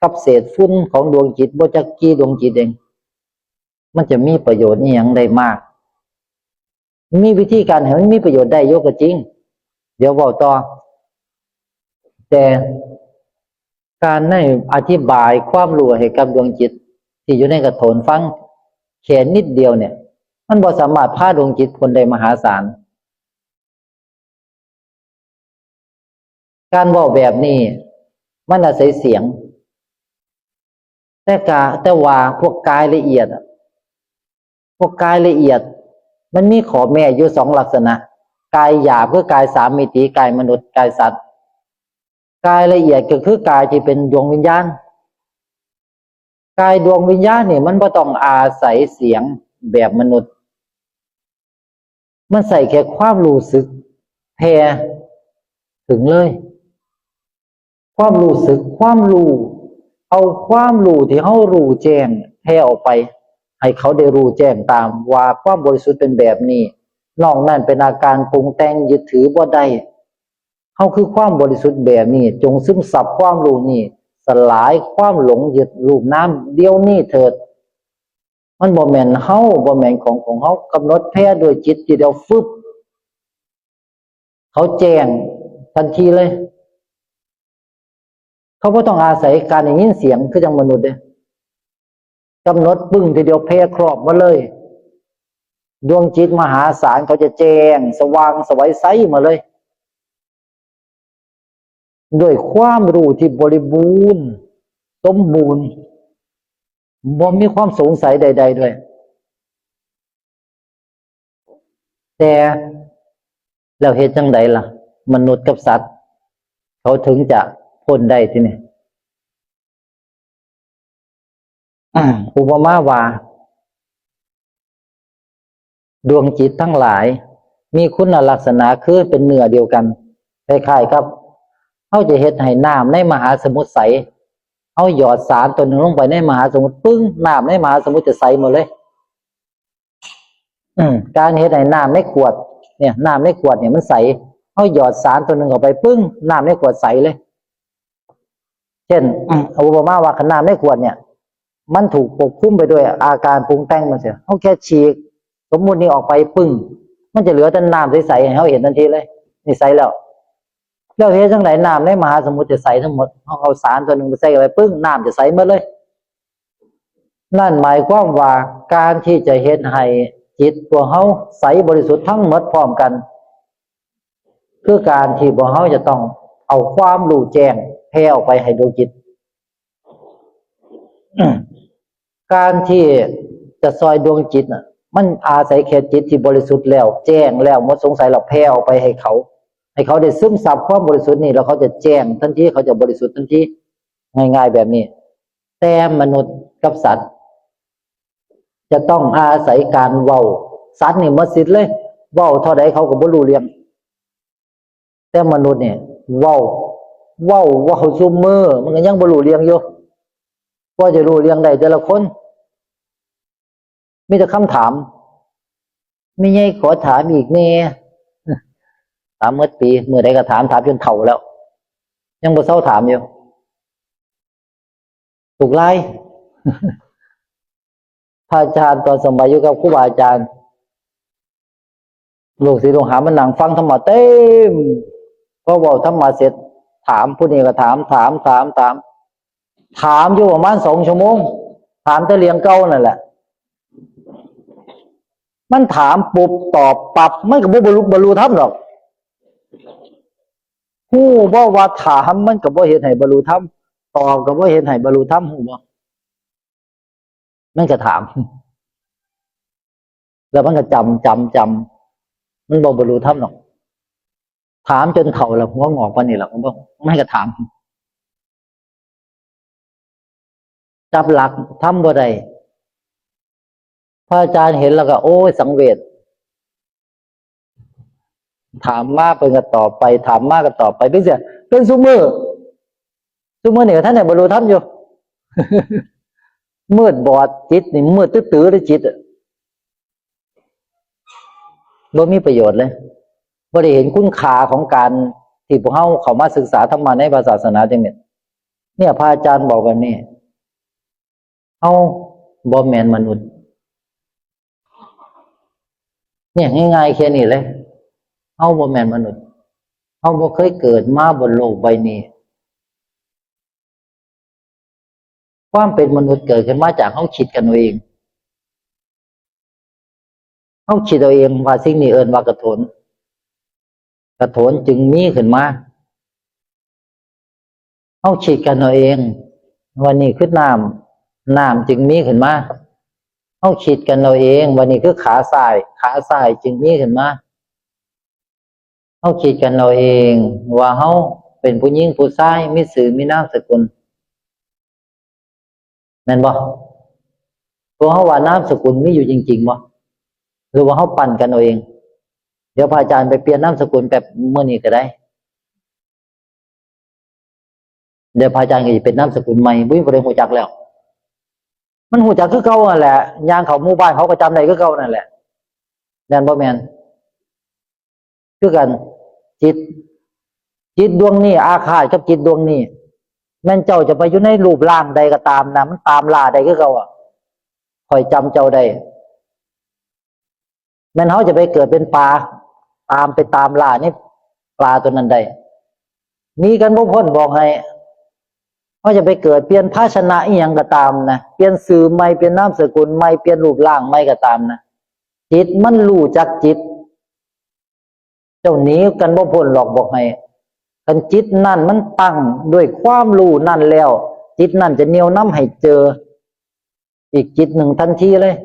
กับเศษฝุ่นของดวงจิต บ่จักกี่ดวงจิตเอง มันจะมีประโยชน์อีหยังได้มาก มีวิธีการให้มันมีประโยชน์ได้อยู่ก็จริง เดี๋ยวเว้าต่อ แต่การได้อธิบายความรู้ให้กับดวงจิตที่อยู่ในกระโถนฟังแค่นิดเดียวเนี่ย มันบ่สามารถพาดวงจิตพ้นได้มหาศาล การเว้าแบบนี้ มันอาศัยเสียง แต่กะ แต่ว่าพวกกายละเอียดอะ พวกกายละเอียด มันมีข้อแม้อยู่สองลักษณะ กายหยาบคือกายสามมิติ กายมนุษย์ กายสัตว์ กายละเอียดก็คือกายที่เป็นดวงวิญญาณ กายดวงวิญญาณนี่มันบ่ต้องอาศัยเสียงแบบมนุษย์ มันใช้แค่ความรู้สึกแผ่ถึงเลย ความรู้สึก ความรู้ เอาความรู้ที่เฮารู้แจ้งแผ่ออกไป ให้เขาได้รู้แจ้งตามว่าความบริสุทธิ์เป็นแบบนี้ นอกนั้นเป็นอาการปรุงแต่งยึดถือบ่ได้ เฮาคือความบริสุทธิ์แบบนี้ จงซึมซับความรู้นี้ สลายความหลงยึดรูปนามเดี๋ยวนี้เถิด มันบ่แม่นเฮา บ่แม่นของของเฮา กำหนดแผ่ด้วยจิตทีเดียว ฟึบ เขาแจ้งทันทีเลย เขาบ่ต้องอาศัยการได้ยินเสียงคือจั่งมนุษย์เด้ กำหนดปึ้งทีเดียวแผ่ครอบหมดเลย ดวงจิตมหาศาลเขาจะแจ้งสว่างไสวหมดเลย ด้วยความรู้ที่บริบูรณ์สมบูรณ์บ่มีความสงสัยใดๆด้วย แต่แล้วเฮ็ดจั่งใดล่ะ มนุษย์กับสัตว์ เขาถึงจะพ้นได้ทีนี้ อ่า อุปมาว่า ดวงจิตทั้งหลาย มีคุณลักษณะคือเป็นเนื้อเดียวกัน คล้ายๆกับเฮาจะเฮ็ดให้น้ำในมหาสมุทรใส เฮาหยอดสารตัวหนึ่งลงไปในมหาสมุทร ปึ้ง น้ำในมหาสมุทรจะใสหมดเลย อืม การเฮ็ดให้น้ำในขวด เนี่ย น้ำในขวดเนี่ยมันใส เฮาหยอดสารตัวหนึ่งเข้าไป ปึ้ง น้ำในขวดใสเลย เช่น อืม เอาอุปมาว่าคันน้ำในขวดเนี่ย มันถูกปกคลุมไปด้วยอาการปรุงแต่งมันเสีย เฮาแค่ฉีก สมมุตินี่ออกไป ปึ้ง มันจะเหลือแต่น้ำใสๆให้เฮาเห็นทันทีเลย นี่ใสแล้ว แล้วเฮ็ดจั่งใดน้ำในมหาสมุทรจะใสทั้งหมด เฮาเอาสารตัวหนึ่งไปใส่เข้าไป ปึ้ง น้ำจะใสหมดเลย นั่นหมายความว่าการที่จะเฮ็ดให้จิตตัวเฮาใสบริสุทธิ์ทั้งหมดพร้อมกัน คือการที่พวกเฮาจะต้องเอาความรู้แจ้งแผ่ออกไปให้ดวงจิต การที่จะซอยดวงจิตน่ะ มันอาศัยแค่จิตที่บริสุทธิ์แล้ว แจ้งแล้ว หมดสงสัยแล้ว แผ่ออกไปให้เขา ให้เขาได้ซึมซับความบริสุทธิ์นี่ แล้วเขาจะแจ้งทันที เขาจะบริสุทธิ์ทันที ง่ายๆแบบนี้ แต่มนุษย์กับสัตว์ จะต้องอาศัยการเว้า สัตว์นี่หมดสิทธิ์เลย เว้าเท่าใดเขาก็บ่รู้เรื่อง แต่มนุษย์เนี่ย เว้า เว้า เว้าซุมื้อ มันก็ยังบ่รู้เรื่องอยู่ กว่าจะรู้เรื่องได้แต่ละคน มีแต่คำถาม แม่ใหญ่ขอถามอีกแน่ ถามหมดปี มื้อใดก็ถาม ถามจนเฒ่าแล้ว ยังบ่เซาถามอยู่ ถูกไล่ พระอาจารย์ตอนสมัยอยู่กับครูบาอาจารย์ ลูกศิษย์ลูกหามานั่งฟังธรรมะเต็ม พอเว้าธรรมะเสร็จ ถามผู้นี้ก็ถาม ถาม ถาม ถาม ถามอยู่ประมาณสองชั่วโมง ถามแต่เรื่องเก่านั่นแหละ มันถามปุ๊บตอบปั๊บ มันก็บ่บรรลุ บรรลุธรรมดอก ฮู้บ่ว่าถามมันก็บ่เฮ็ดให้บรรลุธรรม ตอบก็บ่เฮ็ดให้บรรลุธรรม ฮู้บ่ มันก็ถาม แล้วมันก็จำ จำ จำ มันบ่บรรลุธรรมดอก ถามจนเฒ่าแล้ว หัวงอกปานนี้แล้ว มันบ่ มันก็ถาม จับหลักธรรมบ่ได้ พระอาจารย์เห็นแล้วก็ โอ้ย สังเวช ถามมาเพิ่นก็ตอบไป ถามมาก็ตอบไป เป็นเสีย เป็นซุมื้อ ซุมื้อนี่ก็ทันได้บรรลุธรรมอยู่ มืดบอด จิตนี่มืดตื้อๆเลย จิตอะ บ่มีประโยชน์เลย บ่ได้เห็นคุณค่าของการที่พวกเฮาเข้ามาศึกษาธรรมะในพระศาสนาจังเนี่ย เนี่ย พระอาจารย์บอกแบบนี้ เฮาบ่แม่นมนุษย์ เนี่ย ง่ายๆแค่นี้เลย เฮาบ่แม่นมนุษย์ เฮาบ่เคยเกิดมาบนโลกใบนี้ ความเป็นมนุษย์เกิดขึ้นมาจากเฮาคิดกันเอาเอง เฮาคิดเอาเองว่าสิ่งนี้เอิ้นว่ากระโถน กระโถนจึงมีขึ้นมา เฮาคิดกันเอาเองว่านี่คือน้ำ น้ำจึงมีขึ้นมา เฮาคิดกันเอาเองว่านี่คือขาซ้าย ขาซ้ายจึงมีขึ้นมา เฮาคิดกันเอาเองว่าเฮาเป็นผู้หญิงผู้ชาย มีชื่อมีนามสกุล แม่นบ่ ตัวเฮาว่านามสกุลมีอยู่จริงๆบ่ หรือว่าเฮาปั้นกันเอาเอง เดี๋ยวพระอาจารย์ไปเปลี่ยนนามสกุลแบบมื้อนี้ก็ได้ เดี๋ยวพระอาจารย์ก็สิเป็นนามสกุลใหม่ บ่มีผู้ใดฮู้จักแล้ว มันฮู้จักคือเก่านั่นแหละ ย่างเข้าหมู่บ้านเขาก็จำได้คือเก่านั่นแหละ แม่นบ่แม่น คือกัน จิต จิตดวงนี้อาฆาตกับจิตดวงนี้ แม่นเจ้าจะไปอยู่ในรูปร่างใดก็ตามนะ มันตามล่าได้คือเก่าอะ ข้อยจำเจ้าได้ แม่นเฮาจะไปเกิดเป็นปลา ตามไปตามล่านี่ปลาตัวนั้นได้ หนีกันบ่พ้นบอกให้ เฮาจะไปเกิดเปลี่ยนภาชนะอีหยังก็ตามนะ เปลี่ยนชื่อใหม่ เปลี่ยนนามสกุลใหม่ เปลี่ยนรูปร่างใหม่ก็ตามนะ จิตมันรู้จักจิต เจ้าหนีกันบ่พ้นหรอก บอกให้ คันจิตนั่นมันตั้งด้วยความรู้นั่นแล้ว จิตนั่นจะเหนี่ยวนำให้เจอ อีกจิตหนึ่งทันทีเลย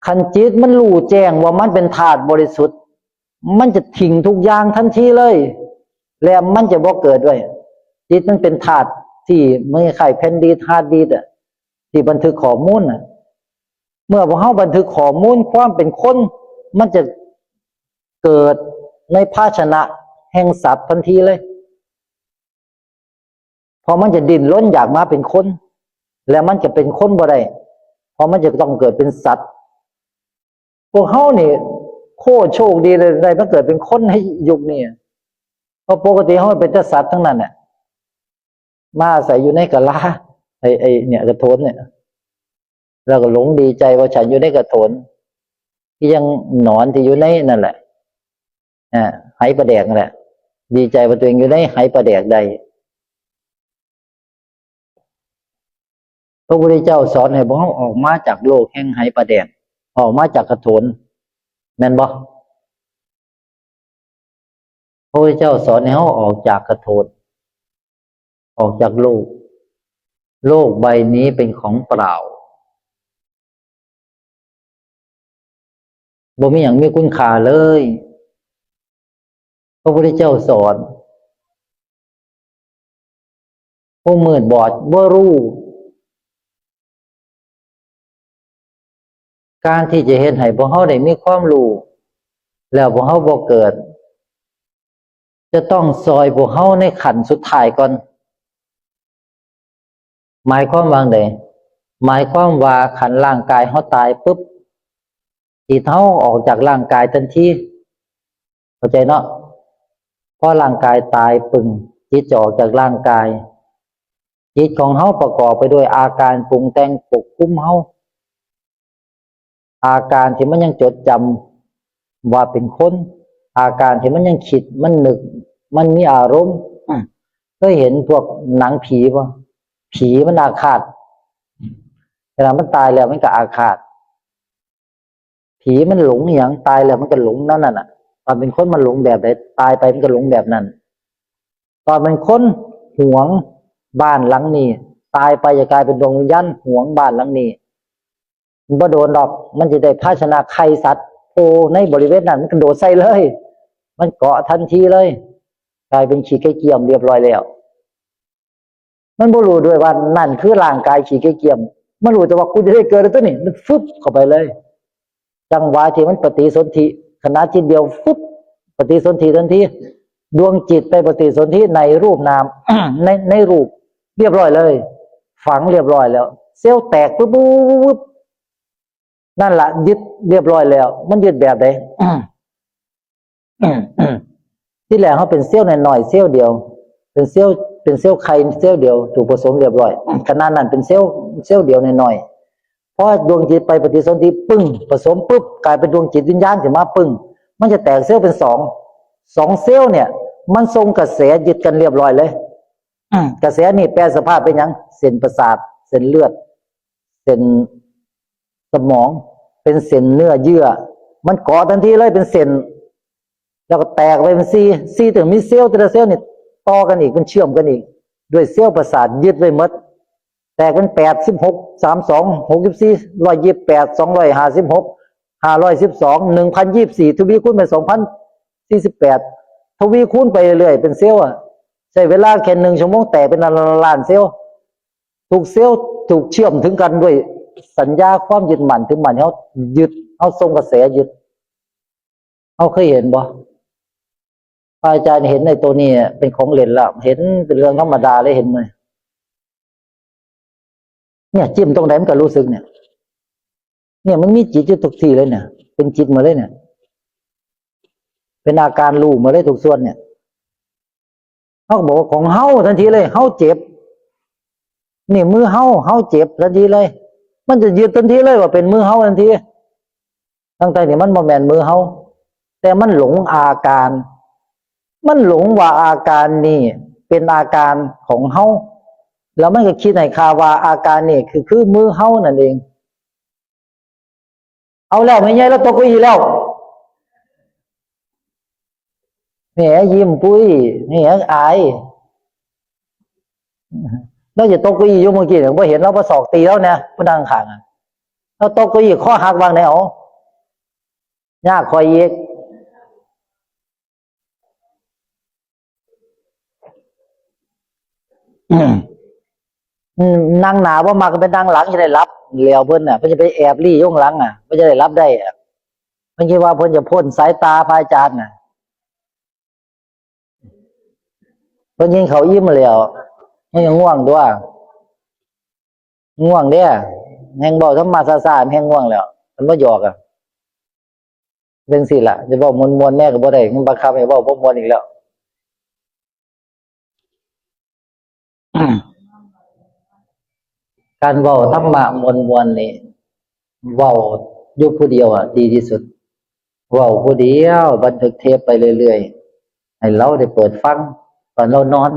คันจิตมันรู้แจ้งว่ามันเป็นธาตุบริสุทธิ์ มันจะทิ้งทุกอย่างทันทีเลย และมันจะบ่เกิดด้วย จิตมันเป็นธาตุที่เหมือนคล้ายแผ่นดิสก์ ฮาร์ดดิสก์อะ ที่บันทึกข้อมูลน่ะ เมื่อพวกเฮาบันทึกข้อมูลความเป็นคน มันจะเกิดในภาชนะแห่งสัตว์ทันทีเลย เพราะมันจะดิ้นรนอยากมาเป็นคน และมันจะเป็นคนบ่ได้ เพราะมันจะต้องเกิดเป็นสัตว์ พวกเฮานี่โคตรโชคดีเลย ได้มาเกิดเป็นคนในยุคนี้ เพราะปกติเฮาเป็นแต่สัตว์ทั้งนั้นน่ะ มาอาศัยอยู่ในกะลา ไอ้ ไอ้เนี่ย กระโถนเนี่ย แล้วก็หลงดีใจว่าฉันอยู่ในกระโถน ที่ยังหนอนที่อยู่ในนั่นแหละ อ่า ไหปลาแดกนั่นแหละ ดีใจว่าตัวเองอยู่ในไหปลาแดกได้ พระพุทธเจ้าสอนให้พวกเราออกมาจากโลกแห่งไหปลาแดก ออกมาจากกระโถน แม่นบ่ พระพุทธเจ้าสอนให้เราออกจากกระโถน ออกจากโลก โลกใบนี้เป็นของเปล่า บ่มีหยังมีคุณค่าเลย พระพุทธเจ้าสอน ผู้มืดบอดบ่รู้ การที่จะเฮ็ดให้พวกเราได้มีความรู้ แล้วพวกเราบ่เกิด จะต้องซอยพวกเราในขั้นสุดท้ายก่อน หมายความว่าไง หมายความว่าคันร่างกายเราตายปุ๊บ จิตเราออกจากร่างกายทันที เข้าใจเนาะ พอร่างกายตายปึ้ง จิตจะออกจากร่างกาย จิตของเราประกอบไปด้วยอาการปรุงแต่งปกคลุมเรา อาการที่มันยังจดจำว่าเป็นคน อาการที่มันยังคิด มันนึก มันมีอารมณ์ อืม เคยเห็นพวกหนังผีบ่ ผีมันอาฆาต เวลามันตายแล้วมันก็อาฆาต ผีมันหลงอหย่าง ตายแล้วมันก็หลงนั่นน่ะ ตอนเป็นคนมันหลงแบบใด ตายไปมันก็หลงแบบนั้น ตอนเป็นคนหวงบ้านหลังนี้ ตายไปจะกลายเป็นดวงวิญญาณหวงบ้านหลังนี้ มันบ่โดนดอก มันจะได้ภาชนะไข่สัตว์โผล่ในบริเวณนั้น มันกระโดดใส่เลย มันเกาะทันทีเลย กลายเป็นขี้ไก่เกียมเรียบร้อยแล้ว มันบ่รู้ด้วยว่านั่นคือร่างกายขี้ไก่เกียม มันรู้แต่ว่ากูจะได้เกิดแล้วตัวนี้ มันฟึบเข้าไปเลย จังหวะที่มันปฏิสนธิ ขณะจิตเดียวฟึบ ปฏิสนธิทันที ดวงจิตไปปฏิสนธิในรูปนาม ใน ในรูปเรียบร้อยเลย ฝังเรียบร้อยแล้ว เซลล์แตกปุ๊บปุ๊บปุ๊บปุ๊บ นั่นละยึดเรียบร้อยแล้ว มันยึดแบบใด ที่แรกเราเป็นเซลล์น้อยๆ เซลล์เดียว เป็นเซลล์ เป็นเซลล์ไข่เซลล์เดียว ถูกผสมเรียบร้อย ขนาดนั้นเป็นเซลล์ เซลล์เดียวน้อยๆ พอดวงจิตไปปฏิสนธิปึ้ง ผสมปุ๊บ กลายเป็นดวงจิตวิญญาณขึ้นมาปึ้ง มันจะแตกเซลล์เป็นสอง สองเซลล์เนี่ย มันส่งกระแสยึดกันเรียบร้อยเลย กระแสนี่แปลสภาพเป็นหยัง เส้นประสาท เส้นเลือด เส้นสมอง เป็นเส้นเนื้อเยื่อ มันเกาะทันทีเลย เป็นเส้น แล้วก็แตกไปเป็นสี่ สี่ ถึงมีเซลล์ แต่ละเซลล์นี่ต่อกันอีก มันเชื่อมกันอีก ด้วยเซลล์ประสาทยึดไว้หมด แตกเป็นแปด สิบหก สามสอง หกสิบสี่ ร้อยยี่สิบแปด สองร้อยห้าสิบหก ห้าร้อยสิบสอง หนึ่งพันยี่สิบสี่ ทวีคูณเป็น สองพันสี่สิบแปด ทวีคูณไปเรื่อยๆ เป็นเซลล์อะ ใช้เวลาแค่หนึ่งชั่วโมงแตกเป็นล้านๆ เซลล์ ทุกเซลล์ถูกเชื่อมถึงกันด้วยสัญญาความยึดมั่นถือมั่น เขายึด เขาส่งกระแสยึด เขาเคยเห็นบ่ พระอาจารย์เห็นในตัวนี้เป็นของเล่นแล้ว เห็นเป็นเรื่องธรรมดาเลย เห็นไหม เนี่ย จิ้มตรงไหนมันก็รู้สึกเนี่ย เนี่ยมันมีจิตอยู่ทุกที่เลยเนี่ย เป็นจิตหมดเลยเนี่ย เป็นอาการรู้หมดเลยทุกส่วนเนี่ย เขาก็บอกว่าของเฮาทันทีเลย เฮาเจ็บ นี่มือเฮา เฮาเจ็บทันทีเลย มันจะยึดทันทีเลยว่าเป็นมือเฮาทันที ทั้งๆ ที่มันบ่แม่นมือเฮา แต่มันหลงอาการ มันหลงว่าอาการนี่เป็นอาการของเฮา แล้วมันก็คิดให้คาว่าอาการนี่คือ คือมือเฮานั่นเอง เอาแล้ว แม่ใหญ่ลาวตกเก้าอี้แล้ว แหม ยิ้มปุ้ย แหม อาย ลาวจะตกเก้าอี้อยู่เมื่อกี้เนี่ย บ่เห็นลาวบ่ศอกตีลาวเนี่ย ผู้นั่งข้างอะ ลาวตกเก้าอี้ คอหักวางไหน เอา ยากข้อยอีก อืม นั่งหน้าบ่มัก ไปนั่งหลังจะได้หลับ แล้วเพิ่นน่ะ เพิ่นจะไปแอบลี้อยู่ข้างหลังอ่ะ เพิ่นจะได้หลับได้อ่ะ เพิ่นคิดว่าเพิ่นจะพ้นสายตาพระอาจารย์น่ะ เพิ่นกินข้าวอิ่มแล้ว เพิ่นก็ง่วงตั๊ว ง่วงเด้ แฮ่งเว้าธรรมะซ่าๆ แฮ่งง่วงแล้ว เพิ่นบ่หยอกอ่ะ จั่งซี้ล่ะ จะเว้าม่วนๆ แน่ก็บ่ได้ มันบังคับให้เว้าบ่ม่วนอีกแล้ว การเว้าธรรมะม่วนๆ นี่ เว้าอยู่ผู้เดียวอะ ดีที่สุด เว้าผู้เดียว บันทึกเทปไปเรื่อยๆ ให้ลาวได้เปิดฟัง ตอนลาวนอน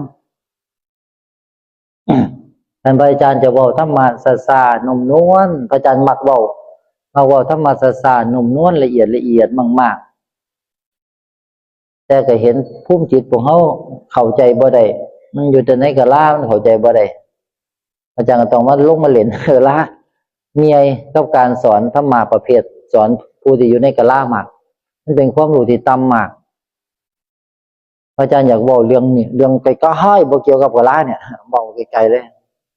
ท่านพระอาจารย์จะเว้าธรรมะซ่าๆ นุ่มนวล พระอาจารย์มักเว้า มักเว้าธรรมะซ่าๆ นุ่มนวล ละเอียดละเอียดมากๆ แต่ก็เห็นภูมิจิตพวกเฮาเข้าใจบ่ได้ มันอยู่แต่ในกะลา มันเข้าใจบ่ได้ อาจารย์ก็ต้องมาลงมาเล่นกะลา เมื่อยกับการสอนธรรมะประเภท สอนผู้ที่อยู่ในกะลามาก มันเป็นความรู้ที่ต่ำมาก พระอาจารย์อยากเว้าเรื่องนี้ เรื่องไกลๆ บ่เกี่ยวกับกะลาเนี่ย เว้าไกลๆ เลย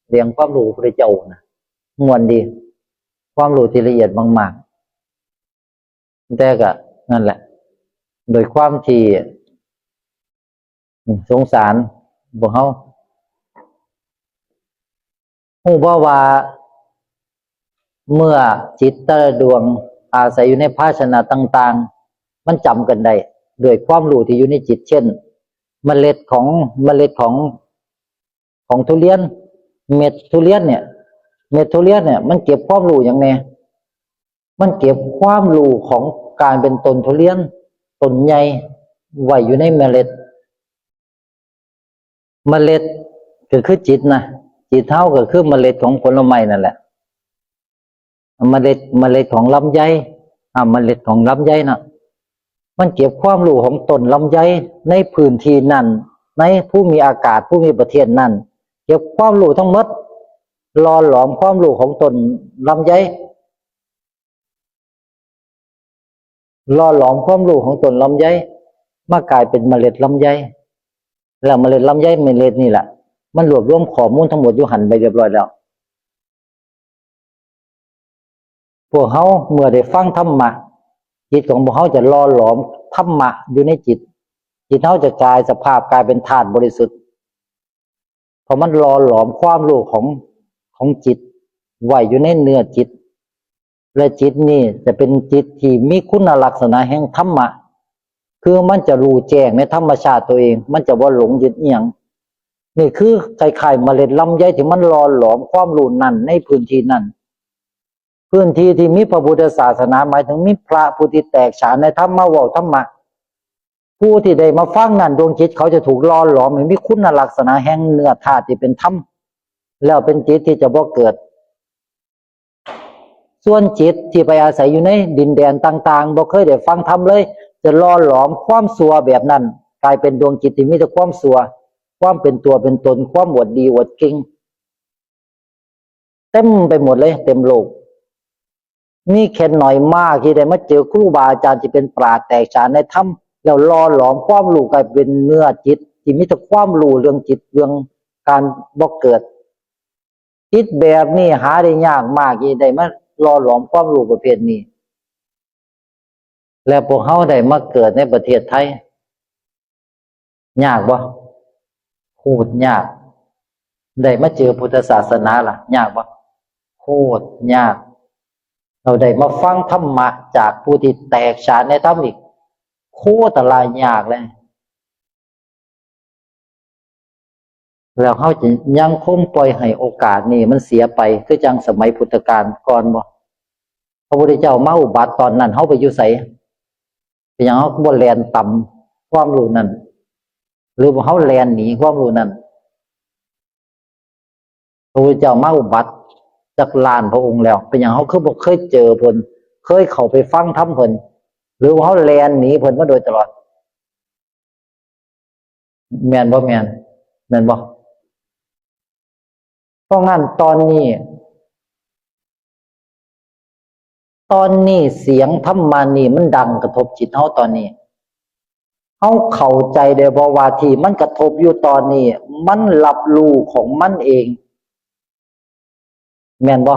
เรื่องความรู้พระพุทธเจ้าน่ะ ม่วนดี ความรู้ที่ละเอียดมากๆ แต่ก็นั่นแหละ โดยความที่ อืม สงสารพวกเฮา ฮู้บ่ว่า เมื่อจิตแต่ละดวงอาศัยอยู่ในภาชนะต่างๆ มันจำกันได้ ด้วยความรู้ที่อยู่ในจิต เช่น เมล็ดของ เมล็ดของ ของทุเรียน เม็ดทุเรียนเนี่ย เม็ดทุเรียนเนี่ย มันเก็บความรู้หยังแน่ มันเก็บความรู้ของการเป็นต้นทุเรียน ต้นใหญ่ ไว้อยู่ในเมล็ด เมล็ดก็คือจิตนะ จิตเฮาก็คือเมล็ดของผลไม้นั่นแหละ เมล็ด เมล็ดของลำไย อ่า เมล็ดของลำไยเนาะ มันเก็บความรู้ของต้นลำไยในพื้นที่นั้น ในภูมิอากาศ ภูมิประเทศนั้น เก็บความรู้ทั้งหมด หล่อหลอมความรู้ของต้นลำไย หล่อหลอมความรู้ของต้นลำไย มากลายเป็นเมล็ดลำไย แล้วเมล็ดลำไยเมล็ดนี่แหละ มันรวบรวมข้อมูลทั้งหมดอยู่หั่นไปเรียบร้อยแล้ว พวกเฮาเมื่อได้ฟังธรรมะ จิตของพวกเฮาจะหล่อหลอมธรรมะอยู่ในจิต จิตเฮาจะกลายสภาพกลายเป็นธาตุบริสุทธิ์ เพราะมันหล่อหลอมความรู้ของ ของจิตไว้อยู่ในเนื้อจิต และจิตนี่จะเป็นจิตที่มีคุณลักษณะแห่งธรรมะ คือมันจะรู้แจ้งในธรรมชาติตัวเอง มันจะบ่หลงยึดอิหยัง นี่คือคล้ายๆ เมล็ดลำไยที่มันหล่อหลอมความรู้นั้นในพื้นที่นั้น พื้นที่ที่มีพระพุทธศาสนา หมายถึงมีพระผู้ที่แตกฉานในธรรมมาเว้าธรรมะ ผู้ที่ได้มาฟังนั้น ดวงจิตเขาจะถูกหล่อหลอมให้มีคุณลักษณะแห่งเนื้อธาตุที่เป็นธรรม แล้วเป็นจิตที่จะบ่เกิด ส่วนจิตที่ไปอาศัยอยู่ในดินแดนต่างๆ บ่เคยได้ฟังธรรมเลย จะหล่อหลอมความชั่วแบบนั้น กลายเป็นดวงจิตที่มีแต่ความชั่ว ความเป็นตัวเป็นตน ความอวดดีอวดเก่ง เต็มไปหมดเลย เต็มโลก มีแค่น้อยมากที่ได้มาเจอครูบาอาจารย์ที่เป็นปราชญ์แตกฉานในธรรม แล้วหล่อหลอมความรู้กลายเป็นเนื้อจิต ที่มีแต่ความรู้เรื่องจิต เรื่องการบ่เกิด จิตแบบนี้หาได้ยากมากที่ได้มาหล่อหลอมความรู้ประเภทนี้ และพวกเฮาได้มาเกิดในประเทศไทย ยากบ่ โคตรยาก ได้มาเจอพุทธศาสนาล่ะ ยากบ่ โคตรยาก เราได้มาฟังธรรมะจากผู้ที่แตกฉานในธรรมอีก โคตรละยากเลย แล้วเฮาจะยังคงปล่อยให้โอกาสนี้มันเสียไป คือจั่งสมัยพุทธกาลก่อนบ่ พระพุทธเจ้ามาอุบัติตอนนั้น เฮาไปอยู่ไส เป็นหยังเฮาคือบ่แล่นตามความรู้นั้น หรือว่าเฮาแล่นหนีความรู้นั้น พระพุทธเจ้ามาอุบัติจักล้านพระองค์แล้ว เป็นหยังเฮาคือบ่เคยเจอเพิ่น เคยเข้าไปฟังธรรมเพิ่น หรือว่าเฮาแล่นหนีเพิ่นมาโดยตลอด แม่นบ่แม่น แม่นบ่ เพราะงั้นตอนนี้ ตอนนี้เสียงธรรมานี่มันดังกระทบจิตเฮาตอนนี้ เฮาเข้าใจได้บ่ว่าที่มันกระทบอยู่ตอนนี้ มันรับรู้ของมันเอง แม่นบ่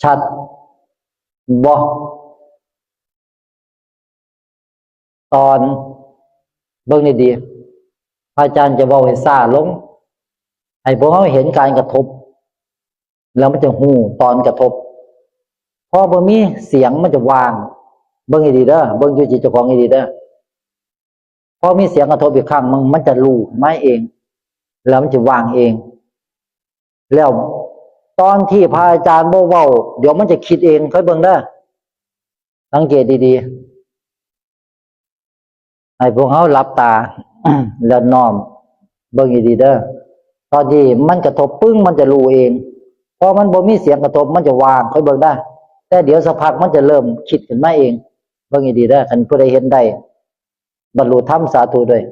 ชัดบ่ ตอน เบิ่งดีๆ พระอาจารย์จะเว้าให้ช้าลง ให้พวกเฮาเห็นการกระทบ แล้วมันจะฮู้ตอนกระทบ พอบ่มีเสียงมันจะว่าง เบิ่งดีๆเด้อ เบิ่งอยู่จิตเจ้าของดีๆเด้อ พอมีเสียงกระทบอีกครั้งมัน มันจะรู้มาเอง แล้วมันจะว่างเอง แล้วตอนที่พระอาจารย์บ่เว้า เดี๋ยวมันจะคิดเอง ค่อยเบิ่งเด้อ สังเกตดีๆ ให้พวกเฮาหลับตา แล้วน้อมเบิ่งดีๆเด้อ ตอนที่มันกระทบปึ้ง มันจะรู้เอง พอมันบ่มีเสียงกระทบ มันจะว่าง ค่อยเบิ่งได้ แต่เดี๋ยวสักพักมันจะเริ่มคิดขึ้นมาเอง เบิ่งดีๆเด้อ คันผู้ใดเห็นได้ บรรลุธรรมสาธุด้วย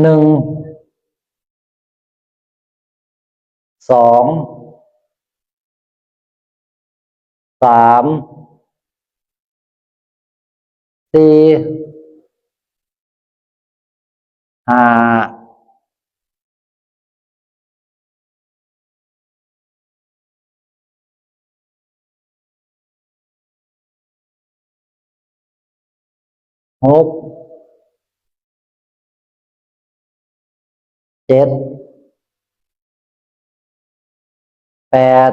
หนึ่ง สอง สาม สี่ ห้า หก เจ็ด แปด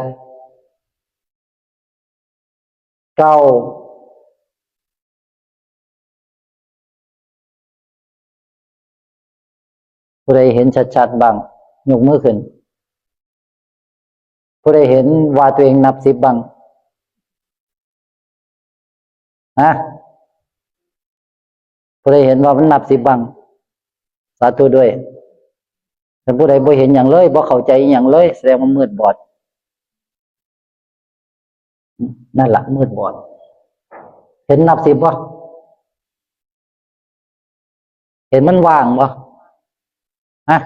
เก้า ผู้ใดเห็นชัดๆบ้าง ยกมือขึ้น ผู้ใดเห็นว่าตัวเองนับสิบบ้าง ฮะ ผู้ใดเห็นว่ามันนับสิบบ้าง สาธุด้วย แต่ผู้ใดบ่เห็นหยังเลย บ่เข้าใจหยังเลย แสดงว่ามืดบอด นั่นล่ะ มืดบอด เห็นนับสิบบ่ เห็นมันว่างบ่ ฮะ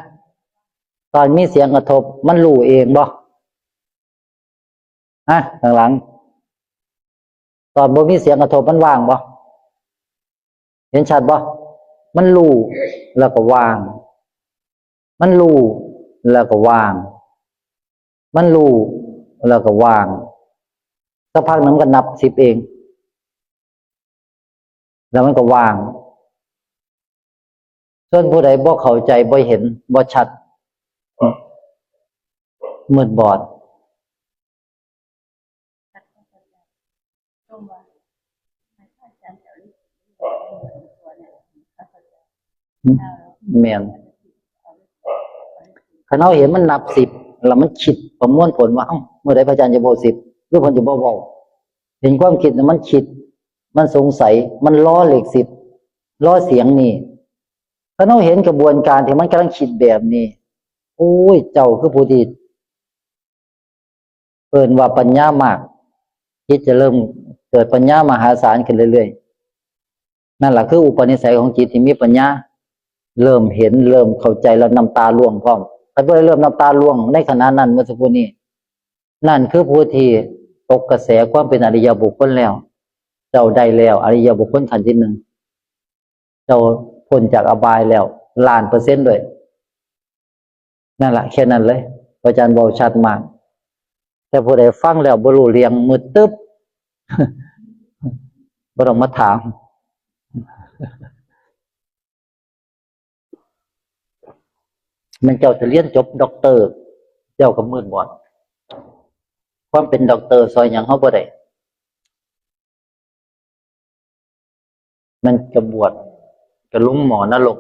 ตอนมีเสียงกระทบ มันรู้เองบ่ ฮะ ข้างหลัง ตอนบ่มีเสียงกระทบ มันว่างบ่ เห็นชัดบ่ มันรู้ แล้วก็ว่าง มันรู้ แล้วก็ว่าง มันรู้ แล้วก็ว่าง สักพักหนึ่งมันก็นับสิบเอง แล้วมันก็ว่าง ส่วนผู้ใดบ่เข้าใจ บ่เห็น บ่ชัด มืดบอด แม่น คันเฮาเห็นมันนับสิบ แล้วมันคิดประมวลผลว่า เอ้า เมื่อใดพระอาจารย์จะบอกสิบ หรือเพิ่นจะบ่เว้า เห็นความคิดน่ะมันคิด มันสงสัย มันรอเลขสิบ รอเสียงนี่ คันเฮาเห็นกระบวนการที่มันกำลังคิดแบบนี้ โอ้ย เจ้าคือผู้ที่ เอิ้นว่าปัญญามาก จิตจะเริ่มเกิดปัญญามหาศาลขึ้นเรื่อยๆ นั่นล่ะคืออุปนิสัยของจิตที่มีปัญญา เริ่มเห็น เริ่มเข้าใจแล้วน้ำตาร่วงพร้อม คันผู้ใดเริ่มน้ำตาร่วงในขณะนั้นเมื่อสักครู่นี้ นั่นคือผู้ที่ตกกระแสความเป็นอริยบุคคลแล้ว เจ้าได้แล้ว อริยบุคคลขั้นที่หนึ่ง เจ้าพ้นจากอบายแล้ว ล้านเปอร์เซ็นต์ด้วย นั่นล่ะ แค่นั้นเลย พระอาจารย์เว้าชัดมาก แต่ผู้ใดฟังแล้วบ่รู้เรื่อง มืดตึ๊บ บ่ต้องมาถาม แม่นเจ้าจะเรียนจบด็อกเตอร์ เจ้าก็มืดบอด ความเป็นด็อกเตอร์ซ่อยหยังเฮาบ่ได้ มันจะบวช ก็ลงหม้อนรก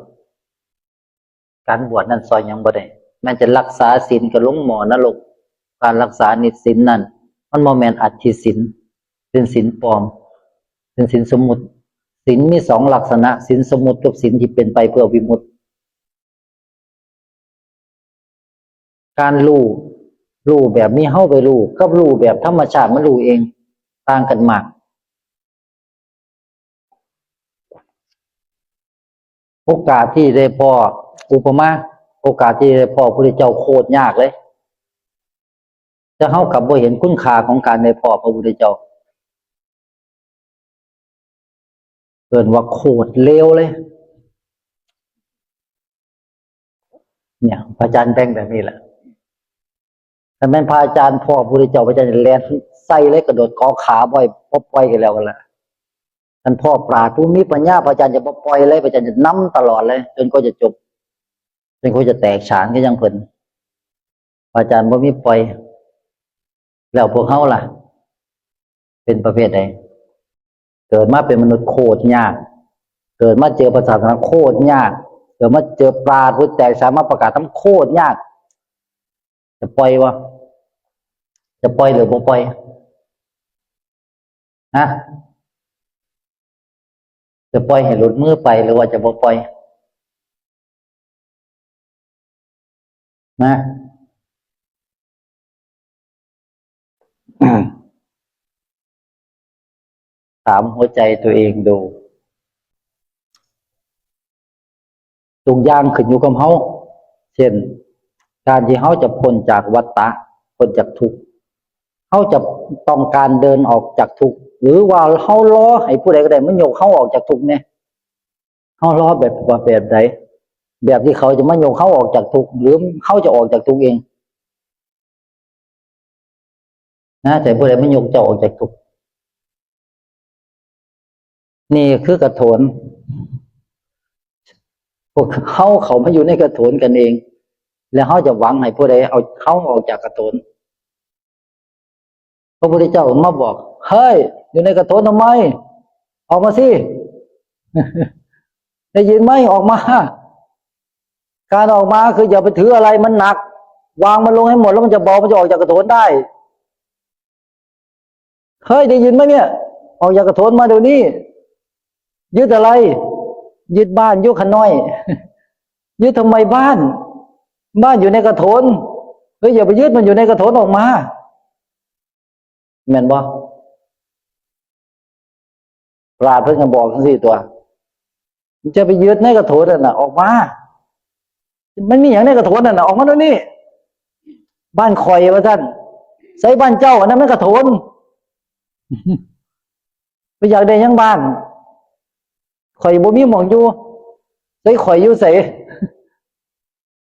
การบวชนั่นซ่อยหยังบ่ได้ มันจะรักษาศีลก็ลงหม้อนรก การรักษานิจศีลนั่น มันบ่แม่นอัตถิศีล เป็นศีลปลอม เป็นศีลสมมุติ ศีลมีสองลักษณะ ศีลสมมุติกับศีลที่เป็นไปเพื่อวิมุตติ การรู้ รู้แบบมีเฮาไปรู้ กับรู้แบบธรรมชาติมันรู้เอง ต่างกันมาก โอกาสที่ได้พ้อ อุปมา โอกาสที่ได้พ้อพระพุทธเจ้าโคตรยากเลย แต่เฮากลับบ่เห็นคุณค่าของการได้พ้อพระพุทธเจ้า เอิ้นว่าโคตรเลวเลย เนี่ย พระอาจารย์แต่งแบบนี้แหละ ถ้าแม่นพระอาจารย์พ้อพระพุทธเจ้า พระอาจารย์จะแล่นใส่เลย กระโดดเกาะขาบ่อย บ่ปล่อยกันแล้วกันละ ท่านพ้อปราชญ์ผู้มีปัญญา พระอาจารย์จะบ่ปล่อยเลย พระอาจารย์จะนำตลอดเลย จนกว่าจะจบ จนกว่าจะแตกฉานคือจั่งเพิ่น พระอาจารย์บ่มีปล่อย แล้วพวกเฮาล่ะ เป็นประเภทใด เกิดมาเป็นมนุษย์โคตรยาก เกิดมาเจอพระศาสนาโคตรยาก เกิดมาเจอปราชญ์ผู้แตกฉานมาประกาศธรรมโคตรยาก จะปล่อยบ่ จะปล่อยหรือบ่ปล่อย ฮะ จะปล่อยให้หลุดมือไปหรือว่าจะบ่ปล่อย นะ ถามหัวใจตัวเองดู ทุกอย่างขึ้นอยู่กับเฮา เช่น การที่เฮาจะพ้นจากวัฏฏะ พ้นจากทุกข์ เฮาจะต้องการเดินออกจากทุกข์ หรือว่าเฮารอให้ผู้ใดก็ได้มายกเฮาออกจากทุกข์เนี่ย เฮารอแบบ ว่าแบบใด แบบที่เขาจะมายกเฮาออกจากทุกข์ หรือเฮาจะออกจากทุกข์เอง นะ แต่ผู้ใดมายกเจ้าออกจากทุกข์ นี่คือกระโถน พวกเฮาเข้ามาอยู่ในกระโถนกันเอง แล้วเฮาจะหวังให้ผู้ใดเอาเฮาออกจากกระโถน พระพุทธเจ้ามาบอก เฮ้ย อยู่ในกระโถนทำไม ออกมาสิ ได้ยินไหม ออกมา การออกมาคืออย่าไปถืออะไรมันหนัก วางมันลงให้หมด แล้วมันจะเบา มันจะออกจากกระโถนได้ เฮ้ย ได้ยินไหมเนี่ย ออกจากกระโถนมาเดี๋ยวนี้ ยึดอะไร ยึดบ้าน ยึดขน้อย ยึดทำไมบ้าน บ้านอยู่ในกระโถน เฮ้ย อย่าไปยึดมันอยู่ในกระโถน ออกมา แม่นบ่ ปราชญ์เพิ่นก็บอกจังซี่ตัว มันจะไปยึดในกระโถนนั่นน่ะ ออกมา มันมีหยังในกระโถนนั่นน่ะ ออกมาเดี๋ยวนี้ บ้านข่อยว่าซั่น ใส่บ้านเจ้า อันนั้นมันกระโถน ไปอยากได้หยังบ้าน ข่อยบ่มีหม่องอยู่ ใส่ข่อยอยู่ไส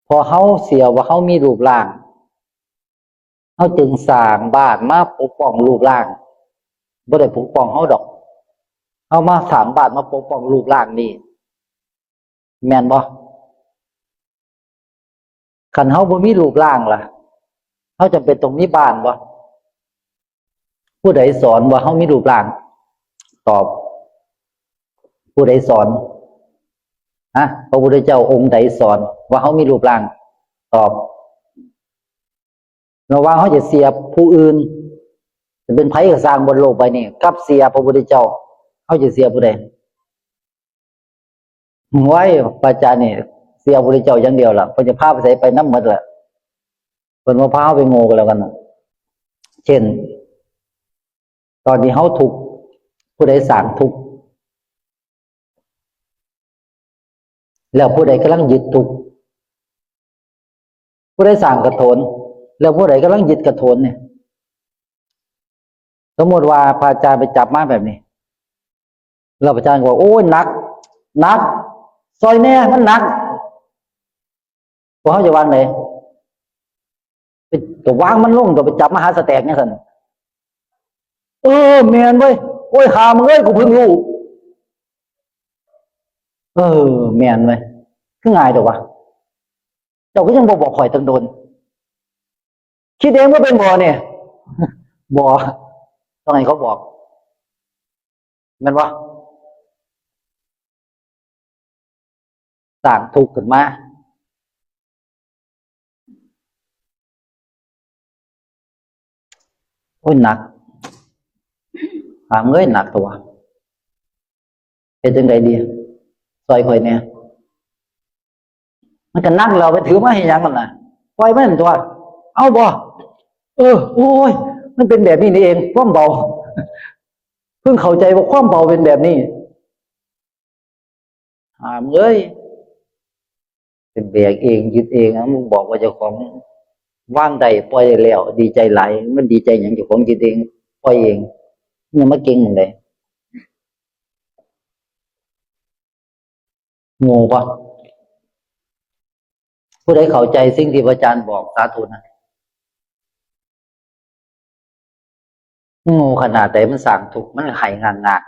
พอเฮาเชื่อว่าเฮามีรูปร่าง เฮาจึงสร้างบ้านมาปกป้องรูปร่าง บ่ได้ปกป้องเฮาดอก เฮามาสร้างบ้านมาปกป้องรูปร่างนี่ แม่นบ่ คันเฮาบ่มีรูปร่างล่ะ เฮาจำเป็นต้องมีบ้านบ่ ผู้ใดสอนว่าเฮามีรูปร่าง ตอบ ผู้ใดสอน ฮะ พระพุทธเจ้าองค์ใดสอนว่าเฮามีรูปร่าง ตอบ ระหว่างเฮาจะเชื่อผู้อื่น จะเป็นไผก็ซ่างบนโลกใบนี้ กับเชื่อพระพุทธเจ้า เฮาจะเชื่อผู้ใด ไว้ พระอาจารย์นี่เชื่อพระพุทธเจ้าอย่างเดียวล่ะ เพิ่นจะพาไปไสไปนำหมดล่ะ เพิ่นบ่พาเฮาไปโง่ก็แล้วกันน่ะ เช่น ตอนที่เฮาทุกข์ ผู้ใดสร้างทุกข์ แล้วผู้ใดกำลังยึดทุกข์ ผู้ใดสร้างกระโถน แล้วผู้ใดกำลังยึดกระโถนเนี่ย สมมติว่าพระอาจารย์ไปจับมาแบบนี้ แล้วพระอาจารย์ก็บอก โอ้ย หนัก หนัก ซอยแหน่ มันหนัก พวกเฮาจะวางไหน ไป ก็วางมันลง ก็ไปจับมาหาสแต็กจั่งซั่น เออ แม่นเว้ย โอ้ย ห่ามึงเอ้ย กูเพิ่งรู้ เออ แม่นเว้ย คือง่ายเด้อวะ เจ้าก็ยังบ่บอกข่อยตั้งโดน คิดเองบ่เป็นบ่เนี่ย บ่ ต้องให้เขาบอก แม่นบ่ สร้างทุกข์ขึ้นมา โอ้ย หนัก หาเงินหนักตัว เฮ็ดจั่งใดดี ซอยข่อยแหน่ มันก็หนักแล้ว ไปถือมาเฮ็ดหยังนั่นน่ะ ปล่อยมันตัว เอาบ่ เออ โอ้ย มันเป็นแบบนี้นี่เอง ความเบา เพิ่งเข้าใจว่าความเบาเป็นแบบนี้ หามเอ้ย เป็นแบกเอง ยึดเองอะ มึงบอกว่าเจ้าของวางได้ ปล่อยได้แล้ว ดีใจหลาย มันดีใจหยัง เจ้าของยึดเอง ปล่อยเอง เนี่ยมาเก่งหม่องใด โง่ปะ ผู้ใดเข้าใจสิ่งที่พระอาจารย์บอก สาธุนะ โง่ขนาดใด มันสร้างทุกข์ มันให้งางงาก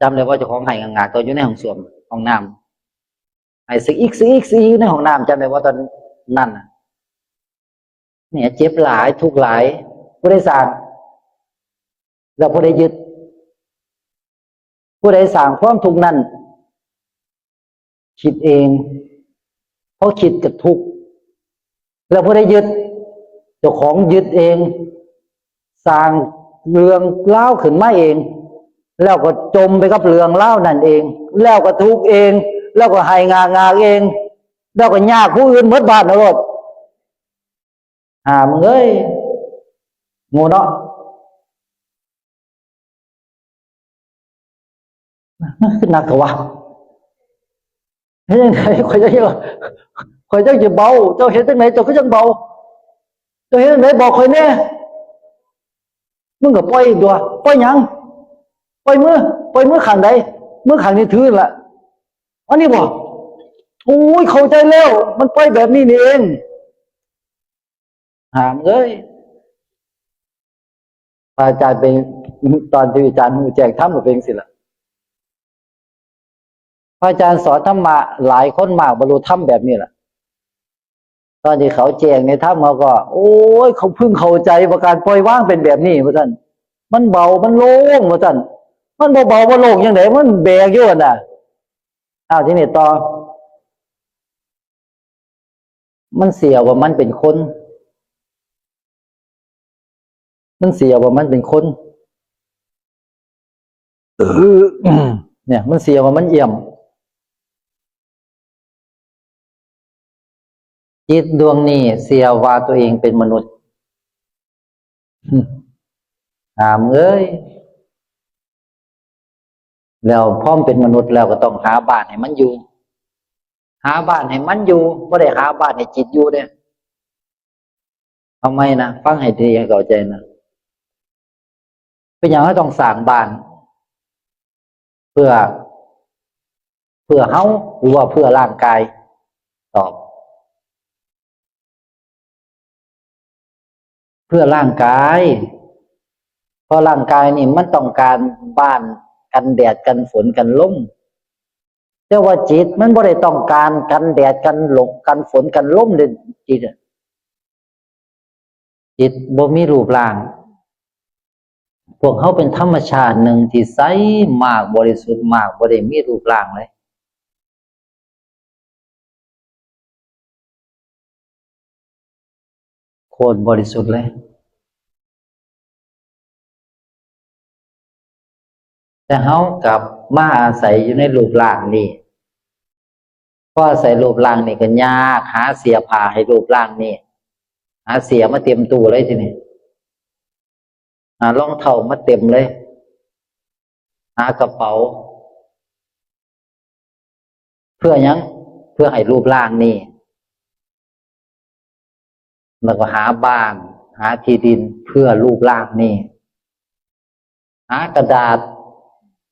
จำได้ว่าเจ้าของให้งางงาก ตอนอยู่ในห้องส้วม ห้องน้ำ ให้สะอิก สะอิก สะอิก อยู่ในห้องน้ำ จำได้ว่าตอนนั้นน่ะ เนี่ย เจ็บหลาย ทุกข์หลาย ผู้ใดสร้าง แล้วผู้ใดยึด ผู้ใดสร้างความทุกข์นั้น คิดเอง เพราะคิดก็ทุกข์ แล้วผู้ใดยึด เจ้าของยึดเอง สร้างเรื่องราวขึ้นมาเอง แล้วก็จมไปกับเรื่องราวนั่นเอง แล้วก็ทุกข์เอง แล้วก็ให้งางงากเอง แล้วก็ยากผู้อื่นหมดบ้านเอาโลด หามึงเอ้ย โง่เนาะ มันคือหนักเถอะวะ เฮ็ดจั่งใด ข่อยจั่งสิ ข่อยจั่งสิเบา เจ้าเฮ็ดจั่งใด เจ้าคือจั่งเบา เจ้าเฮ็ดจั่งใด บอกข่อยแหน่ มึงก็ปล่อยตัว ปล่อยหยัง ปล่อยมือ ปล่อยมือข้างใด มือข้างนี้ถือนั่นล่ะ อันนี้บ่ โอ้ย เข้าใจแล้ว มันปล่อยแบบนี้นี่เอง หามเอ้ย พระอาจารย์เป็น ตอนที่อาจารย์ฮู้แจ้งธรรมก็เป็นจั่งซี้ล่ะ พระอาจารย์สอนธรรมะ หลายคนมากบรรลุธรรมแบบนี้ล่ะ ตอนที่เขาแจ้งในธรรมเขาก็ โอ้ย เขาเพิ่งเข้าใจว่าการปล่อยวางเป็นแบบนี้ ว่าซั่น มันเบา มันโล่ง ว่าซั่น มันบ่เบาบ่โล่งจั่งใด มันแบกอยู่หั่นน่ะ อ้าว ทีนี้ต่อ มันเสียว่ามันเป็นคน มันเสียว่ามันเป็นคน เนี่ย มันเสียว่ามันเอี่ยม จิตดวงนี้เสียว่าตัวเองเป็นมนุษย์ หามเอ้ย แล้วพอมันเป็นมนุษย์แล้วก็ต้องหาบ้านให้มันอยู่ หาบ้านให้มันอยู่ บ่ได้หาบ้านให้จิตอยู่เด้ เอาใหม่นะ ฟังให้ดี ให้เข้าใจนะ เป็นหยังเราต้องสร้างบ้าน เพื่อ เพื่อเฮา หรือว่าเพื่อร่างกาย ตอบ เพื่อร่างกาย เพราะร่างกายนี่มันต้องการบ้านกันแดด กันฝน กันลม แต่ว่าจิตมันบ่ได้ต้องการกันแดด กันลม กันฝน กันลมเด้ จิตอะ จิตบ่มีรูปร่าง พวกเฮาเป็นธรรมชาติหนึ่งที่ใสมาก บริสุทธิ์มาก บ่ได้มีรูปร่างเลย โคตรบริสุทธิ์เลย แต่เฮากลับมาอาศัยอยู่ในรูปร่างนี้ พออาศัยรูปร่างนี้ก็ยาก หาเสื้อผ้าให้รูปร่างนี้ หาเสื้อมาเต็มตู้เลยทีนี้ หารองเท้ามาเต็มเลย หากระเป๋า เพื่อหยัง เพื่อให้รูปร่างนี้ แล้วก็หาบ้าน หาที่ดินเพื่อรูปร่างนี้ หากระดาษ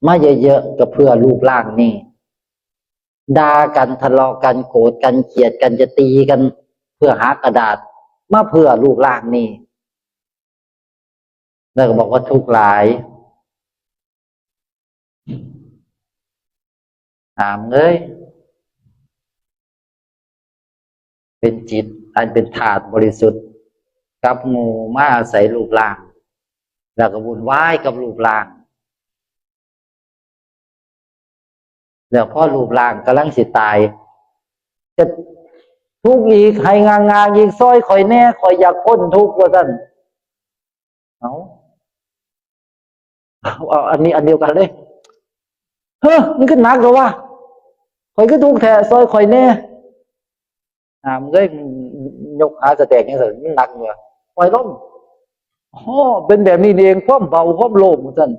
มาเยอะๆ ก็เพื่อรูปร่างนี้ ด่ากัน ทะเลาะกัน โกรธกัน เกลียดกัน จะตีกัน เพื่อหากระดาษมาเพื่อรูปร่างนี้ แล้วก็บอกว่าทุกข์หลาย หามเอ้ย เป็นจิตอันเป็นธาตุบริสุทธิ์ กับหมู่มาอาศัยรูปร่าง แล้วก็วุ่นวายกับรูปร่าง แล้วพอรูปร่างกำลังสิตาย จะทุกข์อีก ให้งางๆ อีก ซอยข่อยแหน่ ข่อยอยากพ้นทุกข์ ว่าซั่น เอา เอาอันนี้อันเดียวกันเลย เฮ้อ มันคือหนักเหรอวะ ข่อยคือทุกข์แท้ ซอยข่อยแหน่ อ่า มันก็ยกหาสแต็กจั่งซั่น มันหนักอยู่วะ ปล่อยลง อ๋อ เป็นแบบนี้นี่เอง ความเบา ความโล่ง ว่าซั่น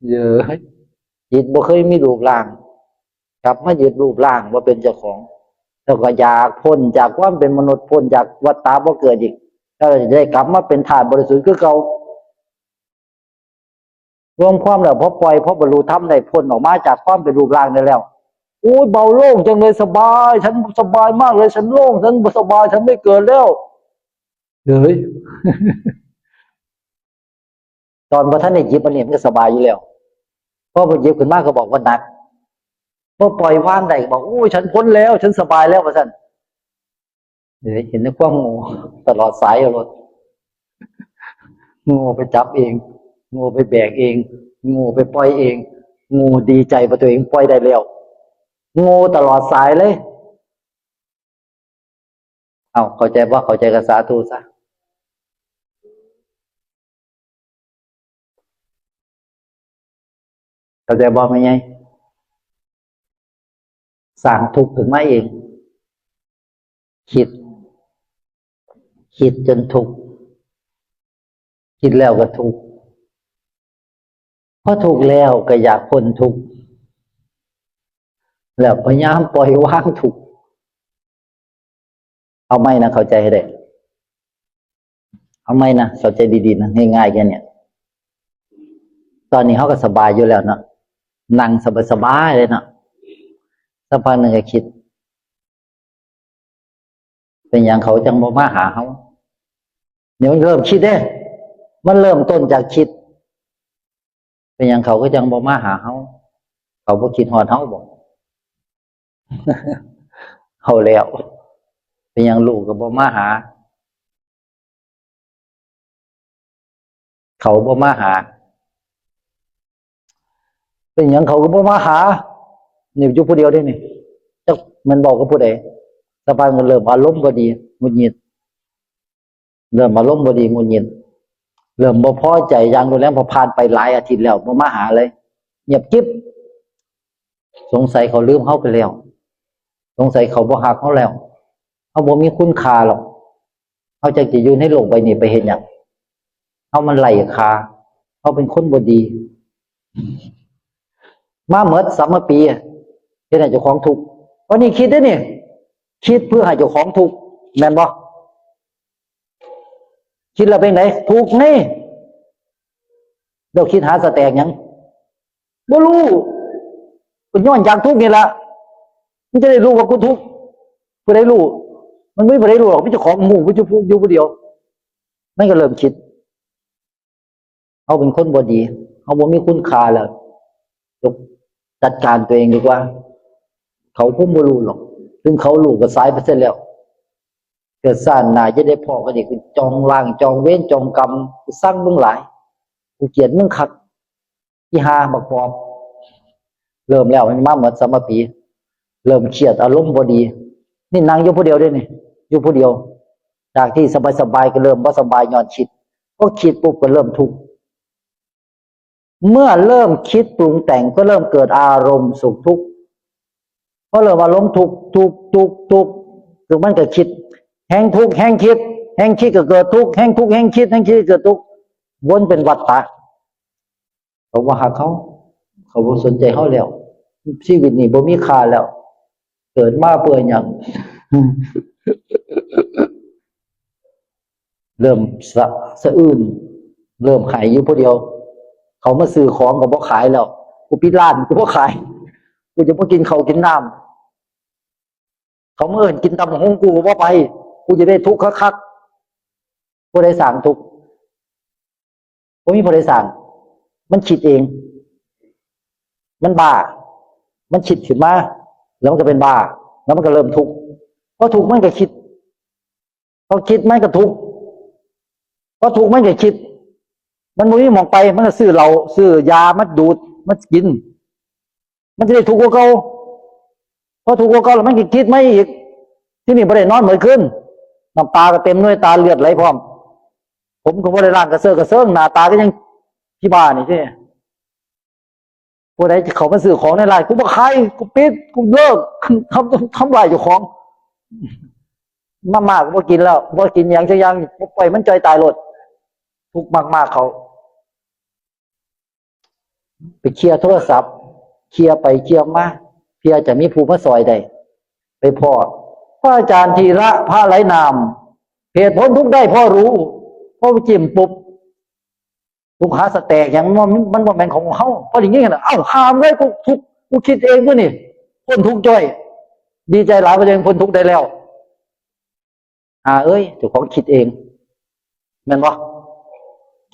เย้ย จิตบ่เคยมีรูปร่าง กลับมายึดรูปร่างว่าเป็นเจ้าของ แล้วก็อยากพ้นจากความเป็นมนุษย์ พ้นจากวัฏฏะบ่เกิดอีก แล้วจะได้กลับมาเป็นธาตุบริสุทธิ์คือเก่า รวมความแล้ว พอปล่อย พอบรรลุธรรมได้ พ้นออกมาจากความเป็นรูปร่างได้แล้ว โอ้ย เบาโล่งจังเลย สบาย ฉันสบายมากเลย ฉันโล่ง ฉันสบาย ฉันไม่เกิดแล้ว เฮ้ย ตอนบ่ทันได้หยิบอันนี้มันก็สบายอยู่แล้ว พอไปหยิบขึ้นมาก็บอกว่าหนัก พอปล่อยวางได้ก็บอก โอ้ย ฉันพ้นแล้ว ฉันสบายแล้ว ว่าซั่น เดี๋ยวเห็นในความโง่ ตลอดสายเอาโลด โง่ไปจับเอง โง่ไปแบกเอง โง่ไปปล่อยเอง โง่ดีใจว่าตัวเองปล่อยได้แล้ว โง่ตลอดสายเลย เอา เข้าใจบ่ เข้าใจก็สาธุซะ เข้าใจบ่ แม่ใหญ่ สร้างทุกข์ขึ้นมาเอง คิด คิดจนทุกข์ คิดแล้วก็ทุกข์ พอทุกข์แล้วก็อยากพ้นทุกข์ แล้วพยายามปล่อยวางทุกข์ เอาใหม่นะ เข้าใจให้ได้ เอาใหม่นะ เข้าใจดีๆนะ ง่ายๆแค่เนี้ย ตอนนี้เขาก็สบายอยู่แล้วเนาะ นั่งสบายๆเลยเนาะ สักพักหนึ่งก็คิด เป็นหยังเขาจังบ่มาหาเฮา เนี่ยมันเริ่มคิดเด้ มันเริ่มต้นจากคิด เป็นหยังเขาก็จังบ่มาหาเฮา เขาบ่คิดฮอดเฮาบ่ เอาแล้ว เป็นหยังลูกก็บ่มาหา เขาบ่มาหา เป็นหยังเขาก็บ่มาหา นี่อยู่ผู้เดียวเด้นี่ จักมันบอกกับผู้ใด สักพักมันเริ่มอารมณ์บ่ดี หงุดหงิด เริ่มอารมณ์บ่ดี หงุดหงิด เริ่มบ่พอใจอย่างรุนแรง พอผ่านไปหลายอาทิตย์แล้วบ่มาหาเลย เงียบกริบ สงสัยเขาลืมเฮาไปแล้ว สงสัยเขาบ่ฮักเฮาแล้ว เฮาบ่มีคุณค่าหรอก เฮาจักจะอยู่ในโลกใบนี้ไปเฮ็ดหยัง เฮามันไร้ค่า เฮาเป็นคนบ่ดี มาหมดสามปี เฮ็ดให้เจ้าของทุกข์ วันนี้คิดเด้นี่ คิดเพื่อให้เจ้าของทุกข์ แม่นบ่ คิดแล้วเป็นไง ทุกข์นี่ เราคิดหาสแต็กหยัง บ่รู้ ก็ย้อนอยากทุกข์นี่ล่ะ มันจะได้รู้ว่ากูทุกข์ ผู้ใดรู้ มันไม่มีผู้ใดรู้หรอก มีเจ้าของฮู้ มีเจ้าผู้อยู่ผู้เดียว มันก็เริ่มคิด เฮาเป็นคนบ่ดี เฮาบ่มีคุณค่าแล้ว จบ จัดการตัวเองดีกว่า เขาคงบ่รู้หรอก ถึงเขารู้ก็สายไปเสียแล้ว เกิดชาติหน้าจะได้พ้อกันอีก จองล้าง จองเวร จองกรรม กูซังมึงหลาย กูเกลียดมึงคัก อีห่าบักปอบ เริ่มแล้ว มันมาหมดสามปี เริ่มเครียด อารมณ์บ่ดี นี่นั่งอยู่ผู้เดียวเด้นี่ อยู่ผู้เดียว จากที่สบายๆ ก็เริ่มบ่สบายย้อนคิด พอคิดปุ๊บก็เริ่มทุกข์ เมื่อเริ่มคิดปรุงแต่งก็เริ่มเกิดอารมณ์สุขทุกข์ พอเริ่มอารมณ์ทุกข์ ทุกข์ ทุกข์ ทุกข์ คือมันก็คิด แฮงทุกข์ แฮงคิด แฮงคิดก็เกิดทุกข์ แฮงทุกข์ แฮงคิด แฮงคิดก็เกิดทุกข์ วนเป็นวัฏฏะ เขาบ่ฮักเฮา เขาบ่สนใจเฮาแล้ว ชีวิตนี้บ่มีค่าแล้ว เกิดมาเพื่อหยัง เริ่มสะ สะอื้น เริ่มไห้อยู่ผู้เดียว เขามาซื้อของก็บ่ขายแล้ว กูปิดร้าน กูบ่ขาย กูจะบ่กินข้าวกินน้ำ เขามาเอิ้นกินตำบักหุ่ง กูก็บ่ไป กูจะได้ทุกข์คักๆ ผู้ใดสร้างทุกข์ บ่มีผู้ใดสร้าง มันคิดเอง มันบ้า มันคิดขึ้นมา แล้วมันก็เป็นบ้า แล้วมันก็เริ่มทุกข์ พอทุกข์มันก็คิด พอคิดมันก็ทุกข์ พอทุกข์มันก็คิด มันบ่มีหม่องไป มันก็ซื้อเหล้า ซื้อยามาดูด มากิน มันจะได้ทุกข์กว่าเก่า พอทุกข์กว่าเก่าแล้วมันก็คิดมาอีก ที่นี่บ่ได้นอนมื้อคืน น้ำตาก็เต็มหน่วยตา เลือดไหลพร้อม ผมก็บ่ได้ล้างกระเซาะกระเซิง หน้าตาก็ยังขี้บ้านี่สิ ผู้ใดจะเข้ามาซื้อของในร้าน กูบ่ขาย กูปิด กูเลิก ทำ ทำลายเจ้าของ มาม่าก็บ่กินแล้ว บ่กินหยังจักอย่าง ปล่อยมันจ่อยตายโลด ทุกข์มากๆ เขา ไปเคลียร์โทรศัพท์ เคลียร์ไปเคลียร์มา เพื่อจะมีผู้มาซอยได้ ไปพ้อพระอาจารย์ธีระ พระไร้นาม เหตุพ้นทุกข์ได้เพราะรู้ พอไปจิ้มปุ๊บ ทุกข์หาสแตกหยัง มัน มันบ่แม่นของเฮา พอได้ยินขนาด "เอ้า ห้ามเลย กูทุกข์ กูคิดเองตัวนี่ พ้นทุกข์จ้อย" ดีใจหลาย ว่าตัวเองพ้นทุกข์ได้แล้ว อ่า เอ้ย เจ้าของคิดเอง แม่นบ่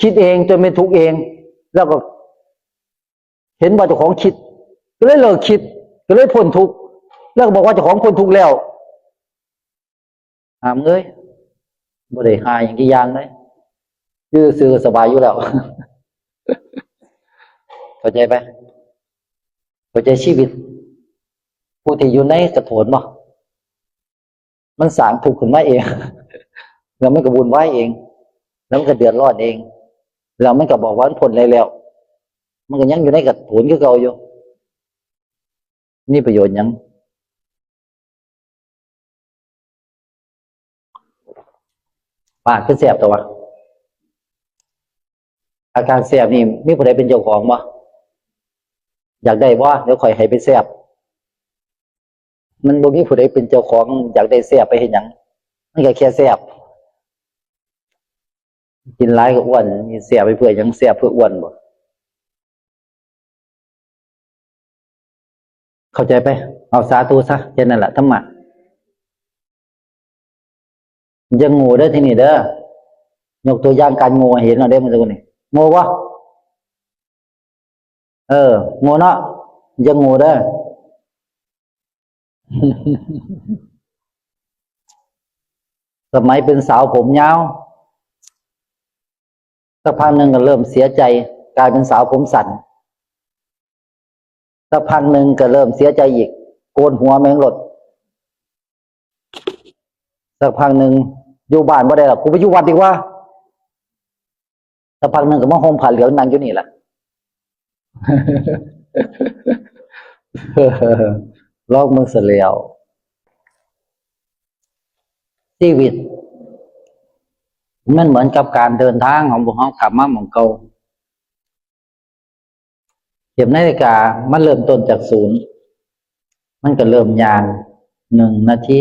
คิดเองจนเป็นทุกข์เอง แล้วก็เห็นว่าเจ้าของคิด ก็เลยเลิกคิด ก็เลยพ้นทุกข์ แล้วก็บอกว่าเจ้าของพ้นทุกข์แล้ว ห้ามเอ้ย บ่ได้หาหยังจักอย่างเลย อยู่ซื่อก็สบายอยู่แล้ว เข้าใจไป เข้าใจชีวิต ผู้ที่อยู่ในกระโถนบ่ มันสร้างทุกข์ขึ้นมาเอง แล้วมันก็วุ่นวายเอง แล้วมันก็เดือดร้อนเอง แล้วมันก็บอกว่ามันพ้นได้แล้ว มันก็ยังอยู่ในกระโถนคือเก่าอยู่ มีประโยชน์หยัง ปากคือแสบแต่ว่า อาการแสบนี่มีผู้ใดเป็นเจ้าของบ่ อยากได้บ่ เดี๋ยวข่อยให้ไปแสบ มันบ่มีผู้ใดเป็นเจ้าของ อยากได้แสบไปเฮ็ดหยัง มันก็แค่แสบ กินหลายก็อ้วน มีแสบไปเพื่อหยัง แสบเพื่ออ้วนบ่ เข้าใจไป เอาสาธุซะ แค่นั้นแหละ ธรรมะ อย่าโง่เด้อทีนี้เด้อ ยกตัวอย่างการโง่ให้เห็นเอาเด้อ เมื่อสักครู่นี้ โง่บ่ เออ โง่เนาะ อย่าโง่เด้อ สมัยเป็นสาวผมยาว สักพักหนึ่งก็เริ่มเสียใจ กลายเป็นสาวผมสั้น สักพักหนึ่งก็เริ่มเสียใจอีก โกนหัวแม่งโลด สักพักหนึ่ง อยู่บ้านบ่ได้ละ กูไปอยู่วัดดีกว่า สักพักหนึ่งก็มาห่มผ้าเหลืองนั่งอยู่นี่แหละ ลองเบิ่งซะแล้ว ชีวิต มันเหมือนกับการเดินทางของพวกเรากลับมาหม่องเก่า เข็มนาฬิกามันเริ่มต้นจากศูนย์ มันก็เริ่มย่าง หนึ่งนาที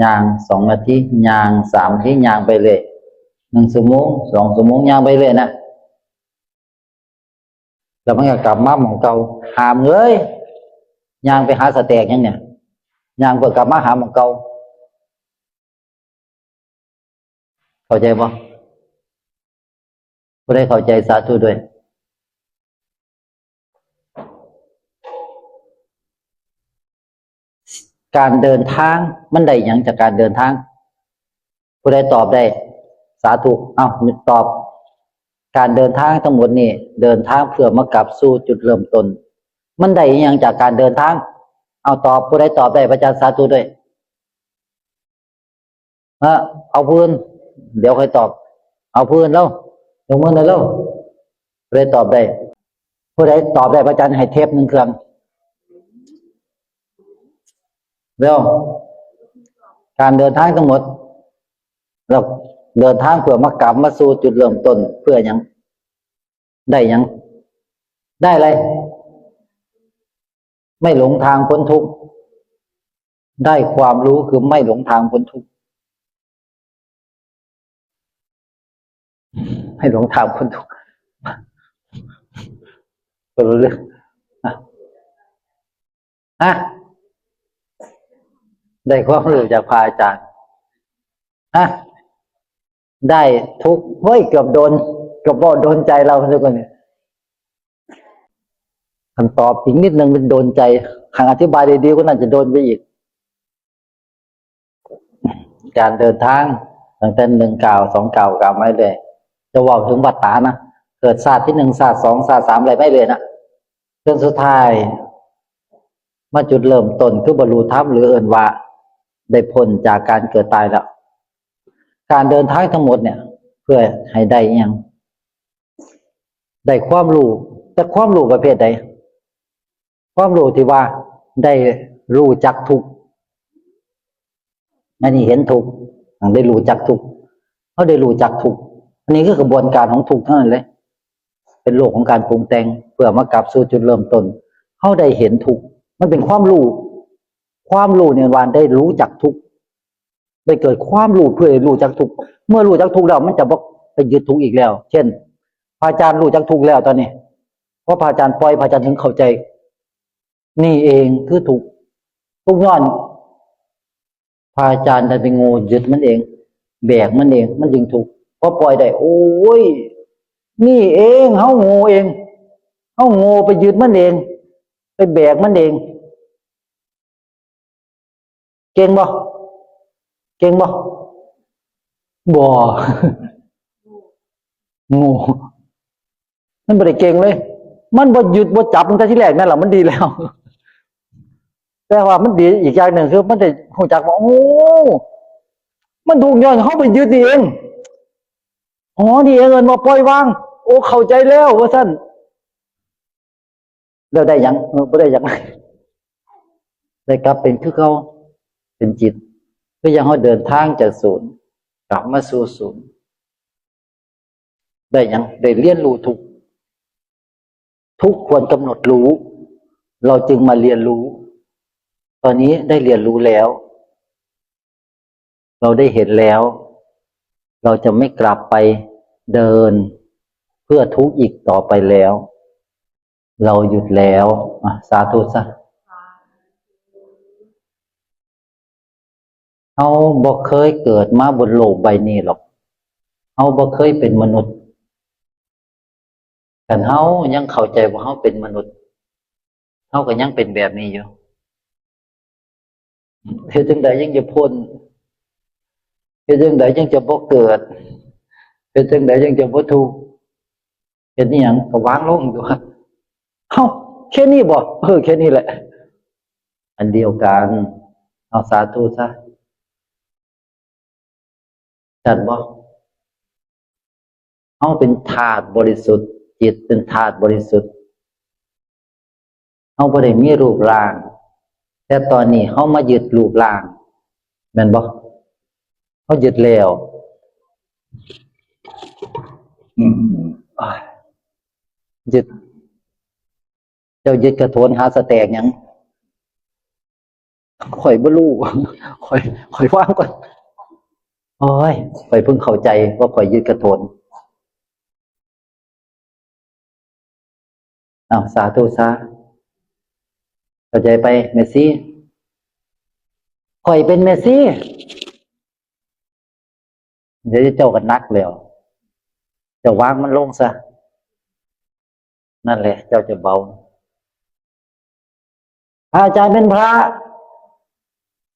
ย่าง สองนาที ย่าง สามนาที ย่างไปเรื่อย หนึ่งชั่วโมง สองชั่วโมง ย่างไปเรื่อยนะ แล้วมันก็กลับมาหม่องเก่า ห้ามเลย ย่างไปหาสแต็กหยังเนี่ย ย่างเพื่อกลับมาหาหม่องเก่า เข้าใจบ่ ผู้ใดเข้าใจสาธุด้วย การเดินทางมันได้หยังจากการเดินทาง ผู้ใดตอบได้ สาธุ เอ้า ตอบ การเดินทางทั้งหมดนี่ เดินทางเพื่อมากลับสู่จุดเริ่มต้น มันได้อิหยังจากการเดินทาง เอาตอบ ผู้ใดตอบได้ พระอาจารย์สาธุด้วย เออ เอาพื้น เดี๋ยวค่อยตอบ เอาพื้นแล้ว ยกมือหน่อยแล้ว ผู้ใดตอบได้ ผู้ใดตอบได้ พระอาจารย์ให้เทปหนึ่งเครื่อง เร็ว การเดินทางทั้งหมด เราเดินทางเพื่อมากลับมาสู่จุดเริ่มต้น เพื่อหยัง ได้หยัง ได้อะไร ไม่หลงทางพ้นทุกข์ ได้ความรู้คือไม่หลงทางพ้นทุกข์ ไม่หลงทางพ้นทุกข์ ก็รู้เรื่อง อ่ะ อ่ะ ได้ความรู้จากพระอาจารย์ อ่ะ ได้ทุกข์ เฮ้ย เกือบโดน เกือบบ่โดนใจเราทุกคนเนี่ย คำตอบอีกนิดนึงมันโดนใจ หากอธิบายดีๆ ก็น่าจะโดนไปอีก การเดินทาง ตั้งแต่หนึ่งก้าว สองก้าว ก้าวมาเรื่อย จะเว้าถึงวัฏฏะนะ เกิดชาติที่หนึ่ง ชาติสอง ชาติสาม อะไรไปเรื่อยนะ จนสุดท้าย มาจุดเริ่มต้นคือบรรลุธรรม หรือเอิ้นว่าได้พ้นจากการเกิดตายแล้ว การเดินทางทั้งหมดเนี่ย เพื่อให้ได้อิหยัง ได้ความรู้ แต่ความรู้ประเภทใด ความรู้ที่ว่าได้รู้จักทุกข์ อันนี้เห็นทุกข์ ได้รู้จักทุกข์ เฮาได้รู้จักทุกข์ อันนี้คือกระบวนการของทุกข์ทั้งนั้นเลย เป็นโลกของการปรุงแต่ง เพื่อมากลับสู่จุดเริ่มต้น เฮาได้เห็นทุกข์ มันเป็นความรู้ ความรู้เนี่ยว่าได้รู้จักทุกข์ ได้เกิดความรู้เพื่อให้รู้จักทุกข์ เมื่อรู้จักทุกข์แล้วมันจะบ่ไปยึดทุกข์อีกแล้ว เช่น พระอาจารย์รู้จักทุกข์แล้วตอนนี้ เพราะพระอาจารย์ปล่อย พระอาจารย์ถึงเข้าใจ นี่เองคือทุกข์ ทุกข์ย้อน พระอาจารย์ได้ไปโง่ยึดมันเอง แบกมันเอง มันจึงทุกข์ พอปล่อยได้ โอ้ย นี่เอง เฮาโง่เอง เฮาโง่ไปยึดมันเอง ไปแบกมันเอง เก่งบ่ เก่งบ่ บ่ โง่ มันบ่ได้เก่งเลย มันบ่ยึดบ่จับตั้งแต่ทีแรกนั่นแหละ มันดีแล้ว แต่ว่ามันดีอีกอย่างหนึ่งคือมันได้รู้จักว่า โอ้ มันทุกข์ย้อนเฮาไปยึดนี่เอง อ๋อ นี่เองเอิ้นว่าปล่อยวาง โอ้ เข้าใจแล้ว ว่าซั่น แล้วได้หยัง เออ บ่ได้หยัง ได้กลับเป็นคือเก่า เป็นจิต คือยังเฮาเดินทางจากศูนย์ กลับมาสู่ศูนย์ ได้หยัง ได้เรียนรู้ทุกข์ ทุกข์ควรกำหนดรู้ เราจึงมาเรียนรู้ ตอนนี้ได้เรียนรู้แล้ว เราได้เห็นแล้ว เราจะไม่กลับไปเดินเพื่อทุกข์อีกต่อไปแล้ว เราหยุดแล้ว อ่ะ สาธุซะ เฮาบ่เคยเกิดมาบนโลกใบนี้หรอก เฮาบ่เคยเป็นมนุษย์ คันเฮายังเข้าใจว่าเฮาเป็นมนุษย์ เฮาก็ยังเป็นแบบนี้อยู่ เฮ็ดจั่งใดยังจะพ้น เฮ็ดจั่งใดยังจะบ่เกิด เฮ็ดจั่งใดยังจะบ่ทุกข์ เฮ็ดอิหยังก็วางลงอยู่ เอ้า แค่นี้บ่ เออ แค่นี้แหละ อันเดียวกัน เอาสาธุซะ ชัดบ่ เฮาเป็นธาตุบริสุทธิ์ จิตเป็นธาตุบริสุทธิ์ เฮาบ่ได้มีรูปร่าง แต่ตอนนี้เฮามายึดรูปร่าง แม่นบ่ เฮายึดแล้ว อืม อ่า ยึด เจ้ายึดกระโถนหาสแต็กหยัง ข่อยบ่รู้ ข่อย ข่อยวางก่อน โอ้ย ข่อยเพิ่งเข้าใจว่าข่อยยึดกระโถน อ้าว สาธุซะ เข้าใจไป แม่ชี ข่อยเป็นแม่ชี เดี๋ยวเจ้าก็หนักแล้ว เจ้าวางมันลงซะ นั่นแหละ เจ้าจะเบา พระอาจารย์เป็นพระ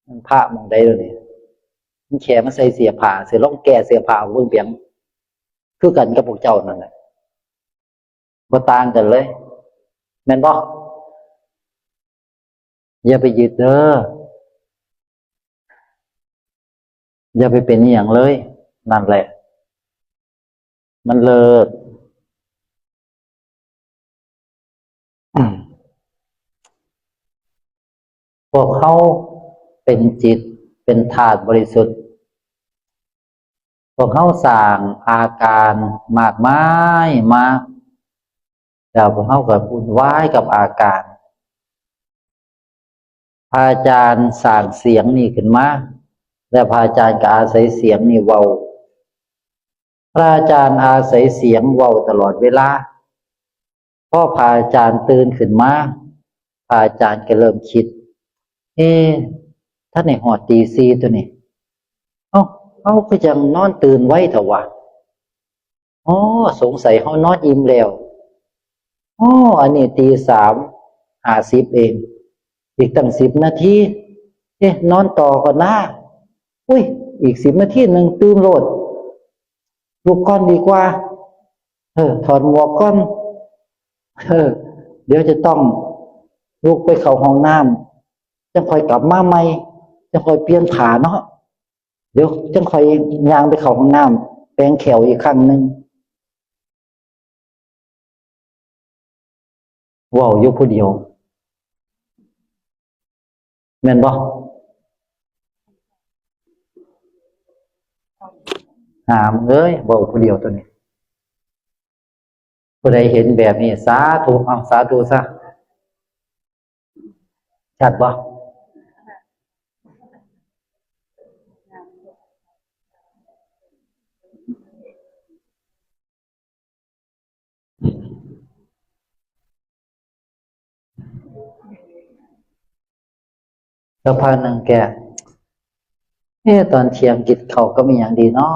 มันพระหม่องใดเดี๋ยวนี้ มันแค่มาใส่เสื้อผ้า เสื้อลองแก้เสื้อผ้าเบิ่งเปียง คือกันกับพวกเจ้านั่นแหละ บ่ต่างกันเลย แม่นบ่ อย่าไปยึดเด้อ อย่าไปเป็นอิหยังเลย นั่นแหละ มันเลิศ พวกเฮาเป็นจิต เป็นธาตุบริสุทธิ์ พวกเฮาสร้างอาการมากมายมา แล้วพวกเฮาก็วุ่นวายกับอาการ พระอาจารย์สร้างเสียงนี่ขึ้นมา และพระอาจารย์ก็อาศัยเสียงนี่เว้า พระอาจารย์อาศัยเสียงเว้าตลอดเวลา พอพระอาจารย์ตื่นขึ้นมา พระอาจารย์ก็เริ่มคิด เอ๊ะ ทันได้ฮอดตีสี่ตัวนี้ เอ้า เฮาคือจั่งนอนตื่นไวแท้วะ อ๋อ สงสัยเฮานอนอิ่มแล้ว อ๋อ อันนี้ตีสามห้าสิบเอง อีกตั้งสิบนาที เอ๊ะ นอนต่อก่อนนะ อุ้ย อีกสิบนาทีหนึ่งตื่นโลด ลุกก่อนดีกว่า เออ ถอดหมวกก่อน เออ เดี๋ยวจะต้องลุกไปเข้าห้องน้ำ จั่งค่อยกลับมาใหม่ จั่งค่อยเปลี่ยนผ้าเนาะ เดี๋ยวจั่งค่อยย่างไปเข้าห้องน้ำ แปรงแข้วอีกครั้งหนึ่ง เว้าอยู่ผู้เดียว แม่นบ่? หามเอ้ย เว้าผู้เดียวตัวนี้ ผู้ใดเห็นแบบนี้ สาธุ เอา สาธุซะ ชัดบ่ สักพักหนึ่งแก เอ๊ะ ตอนเที่ยงกินข้าวกับอิหยังดีเนาะ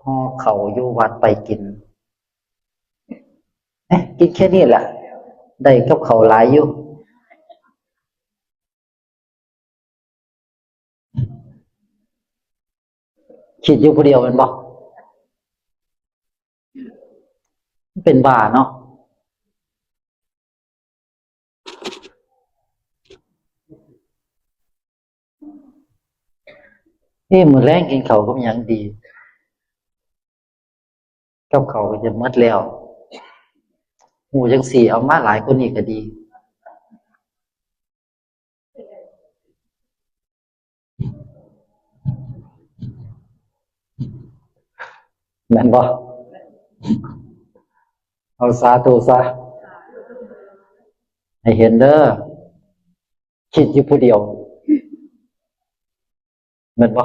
ห่อข้าวอยู่วัดไปกิน เอ๊ะ กินแค่นี้แหละ ได้กับข้าวหลายอยู่ คิดอยู่ผู้เดียวแม่นบ่ เป็นบ้าเนาะ เอ๊ะ มื้อแลงกินข้าวกับหยังดี กับข้าวก็จะหมดแล้ว ฮู้จั่งซี้ เอามาหลายกว่านี้ก็ดี แม่นบ่ เอาสาธุซะ ให้เห็นเด้อ คิดอยู่ผู้เดียว แม่นบ่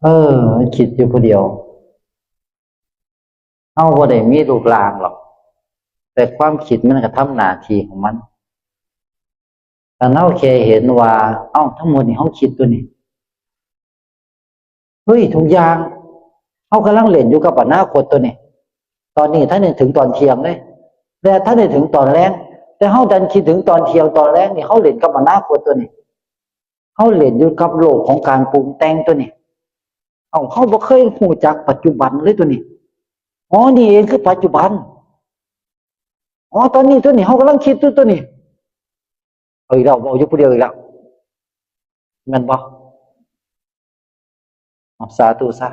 เออ คิดอยู่ผู้เดียว เฮาบ่ได้มีรูปร่างหรอก แต่ความคิดมันก็ทำหน้าที่ของมัน ถ้าเฮาแค่เห็นว่า เอ้า ทั้งหมดนี่เฮาคิดตัวนี้ เฮ้ย ทุกอย่าง เฮากำลังเล่นอยู่กับอนาคตตัวนี้ ตอนนี้ทันได้ถึงตอนเที่ยงเลย แต่ทันได้ถึงตอนแลง แต่เฮาดันคิดถึงตอนเที่ยงตอนแลงนี่ เฮาเล่นกับอนาคตตัวนี้ เฮาเล่นอยู่กับโลกของการปรุงแต่งตัวนี้ เอ้า เฮาบ่เคยรู้จักปัจจุบันเลยตัวนี้ อ๋อ นี่เองคือปัจจุบัน อ๋อ ตอนนี้ตัวนี้ เฮากำลังคิดอยู่ตัวนี้ เอาอีกแล้ว เว้าอยู่ผู้เดียวอีกแล้ว แม่นบ่ เอาสาธุซะ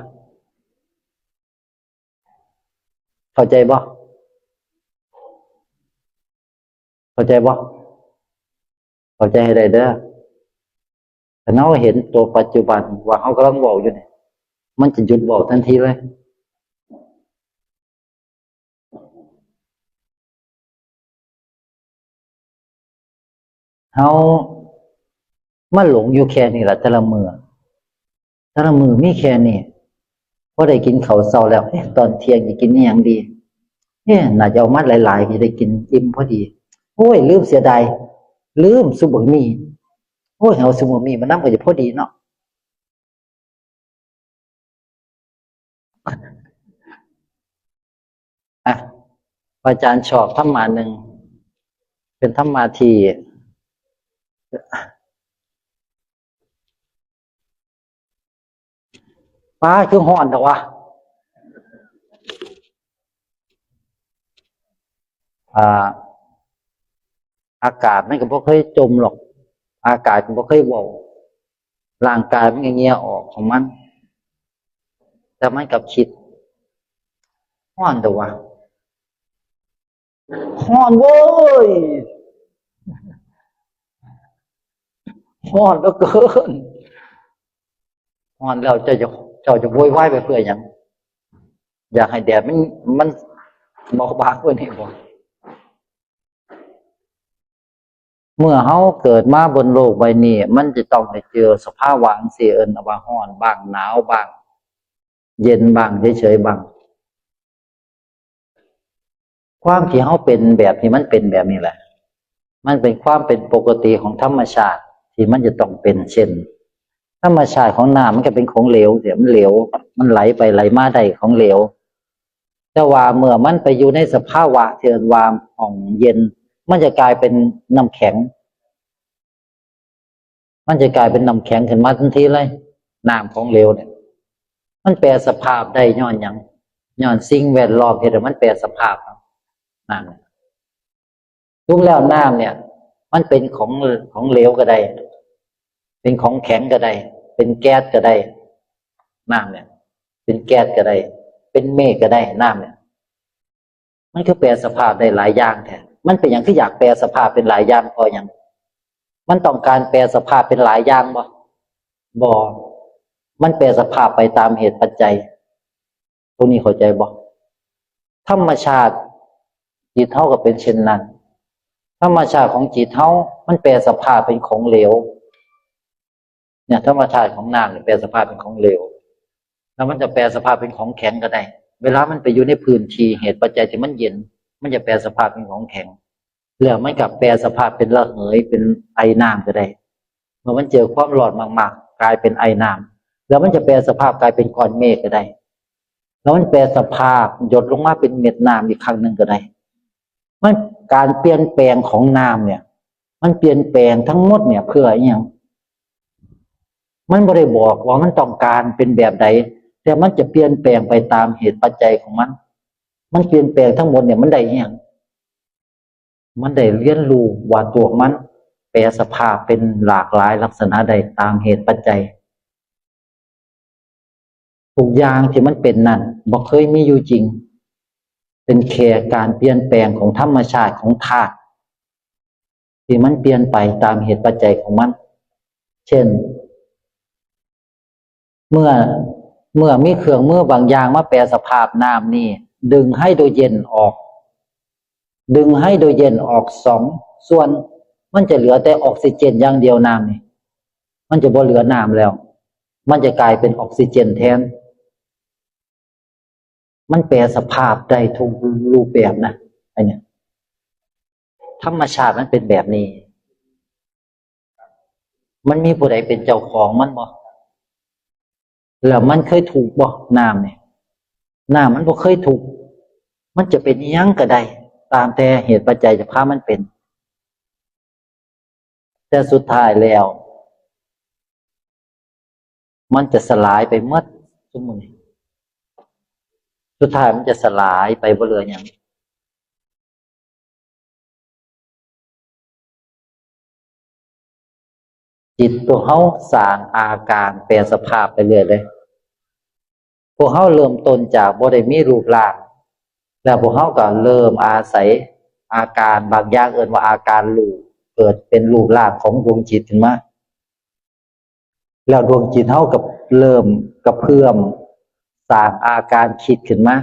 เข้าใจบ่ เข้าใจบ่ เข้าใจให้ได้เด้อ ถ้าเฮาเห็นตัวปัจจุบันว่าเฮากำลังเว้าอยู่นี่ มันจะหยุดเว้าทันทีเลย เฮามาหลงอยู่แค่นี้ล่ะ แต่ละมื้อ แต่ละมื้อมีแค่นี้ พอได้กินข้าวเช้าแล้ว เอ๊ะ ตอนเที่ยงจะกินอิหยังดี เอ๊ะ น่าจะเอามาหลายๆ จะได้กินอิ่มพอดี โอ้ย ลืมเสียดาย ลืมซุมื้อนี้ โอ้ย เอาซุมื้อนี้มานำก็จะพอดีเนาะ อ่ะ อาจารย์ชอบธรรมะหนึ่ง เป็นธรรมะที่ ฟ้าคือฮ้อนแต่ว่า อ่า อากาศมันก็บ่เคยจมหรอก อากาศก็บ่เคยเว้า ร่างกายมันก็เหงื่อออกของมัน แต่มันกลับคิด ฮ้อนแต่ว่า ฮ้อนเว้ย ฮ้อนเหลือเกิน ฮ้อนแล้วเจ้าจะ เจ้าจะโวยวายไปเพื่อหยัง อยากให้แดดมัน มันเบาบางกว่านี้บ่ เมื่อเฮาเกิดมาบนโลกใบนี้ มันจะต้องได้เจอสภาวะจั่งซี้ เอิ้นว่าฮ้อนบ้าง หนาวบ้าง เย็นบ้าง เฉยๆบ้าง ความที่เฮาเป็นแบบที่มันเป็นแบบนี้แหละ มันเป็นความเป็นปกติของธรรมชาติที่มันจะต้องเป็น เช่น ธรรมชาติของน้ำมันก็เป็นของเหลว เสียมันเหลว มันไหลไปไหลมาได้ของเหลว แต่ว่าเมื่อมันไปอยู่ในสภาวะที่เอิ้นว่าห้องเย็น มันจะกลายเป็นน้ำแข็ง มันจะกลายเป็นน้ำแข็งขึ้นมาทันทีเลย น้ำของเหลวเนี่ย มันแปรสภาพได้ย้อนหยัง ย้อนสิ่งแวดล้อมเฮ็ดให้มันแปรสภาพ น้ำเนี่ย รวมแล้วน้ำเนี่ย มันเป็นของ ของเหลวก็ได้ เป็นของแข็งก็ได้ เป็นแก๊สก็ได้ น้ำเนี่ย เป็นแก๊สก็ได้ เป็นเมฆก็ได้ น้ำเนี่ย มันคือแปรสภาพได้หลายอย่างแท้ มันเป็นหยังคืออยากแปรสภาพเป็นหลายอย่าง เพราะหยัง มันต้องการแปรสภาพเป็นหลายอย่างบ่ บ่ มันแปรสภาพไปตามเหตุปัจจัย ตรงนี้เข้าใจบ่ ธรรมชาติจิตเฮาก็เป็นเช่นนั้น ธรรมชาติของจิตเฮามันแปรสภาพเป็นของเหลว เนี่ย ธรรมชาติของน้ำเนี่ยแปรสภาพเป็นของเหลว แล้วมันจะแปรสภาพเป็นของแข็งก็ได้ เวลามันไปอยู่ในพื้นที่เหตุปัจจัยที่มันเย็น มันจะแปรสภาพเป็นของแข็ง แล้วมันก็แปรสภาพเป็นระเหย เป็นไอน้ำก็ได้ เมื่อมันเจอความร้อนมากๆ กลายเป็นไอน้ำ แล้วมันจะแปรสภาพกลายเป็นก้อนเมฆก็ได้ แล้วมันแปรสภาพหยดลงมาเป็นเม็ดน้ำอีกครั้งหนึ่งก็ได้ มัน การเปลี่ยนแปลงของน้ำเนี่ย มันเปลี่ยนแปลงทั้งหมดเนี่ยเพื่ออหยัง มันบ่ได้บอกว่ามันต้องการเป็นแบบใด แต่มันจะเปลี่ยนแปลงไปตามเหตุปัจจัยของมัน มันเปลี่ยนแปลงทั้งหมดเนี่ยมันได้อหยัง มันได้เรียนรู้ว่าตัวมันแปรสภาพเป็นหลากหลายลักษณะได้ตามเหตุปัจจัย ทุกอย่างที่มันเป็นนั้นบ่เคยมีอยู่จริง เป็นแค่การเปลี่ยนแปลงของธรรมชาติของธาตุที่มันเปลี่ยนไปตามเหตุปัจจัยของมัน เช่น เมื่อ เมื่อมีเครื่องมือบางอย่างมาแปรสภาพน้ำนี่ ดึงไฮโดรเจนออก ดึงไฮโดรเจนออกสองส่วน มันจะเหลือแต่ออกซิเจนอย่างเดียวน้ำนี่ มันจะบ่เหลือน้ำแล้ว มันจะกลายเป็นออกซิเจนแทน มันแปรสภาพได้ทุกรูปแบบนะ ไอ้เนี่ย ธรรมชาติมันเป็นแบบนี้ มันมีผู้ใดเป็นเจ้าของมันบ่ แล้วมันเคยทุกข์บ่ น้ำเนี่ย น้ำมันบ่เคยทุกข์ มันจะเป็นอิหยังก็ได้ ตามแต่เหตุปัจจัยจะพามันเป็น แต่สุดท้ายแล้ว มันจะสลายไปหมด สมมุติ สุดท้ายมันจะสลายไปบ่เหลือหยัง จิตตัวเฮาสร้างอาการแปรสภาพไปเรื่อยเลย พวกเฮาเริ่มต้นจากบ่ได้มีรูปร่าง แล้วพวกเฮาก็เริ่มอาศัยอาการบางอย่าง เอิ้นว่าอาการรูป เกิดเป็นรูปร่างของดวงจิตขึ้นมา แล้วดวงจิตเฮาก็เริ่มกระเพื่อมสร้างอาการคิดขึ้นมา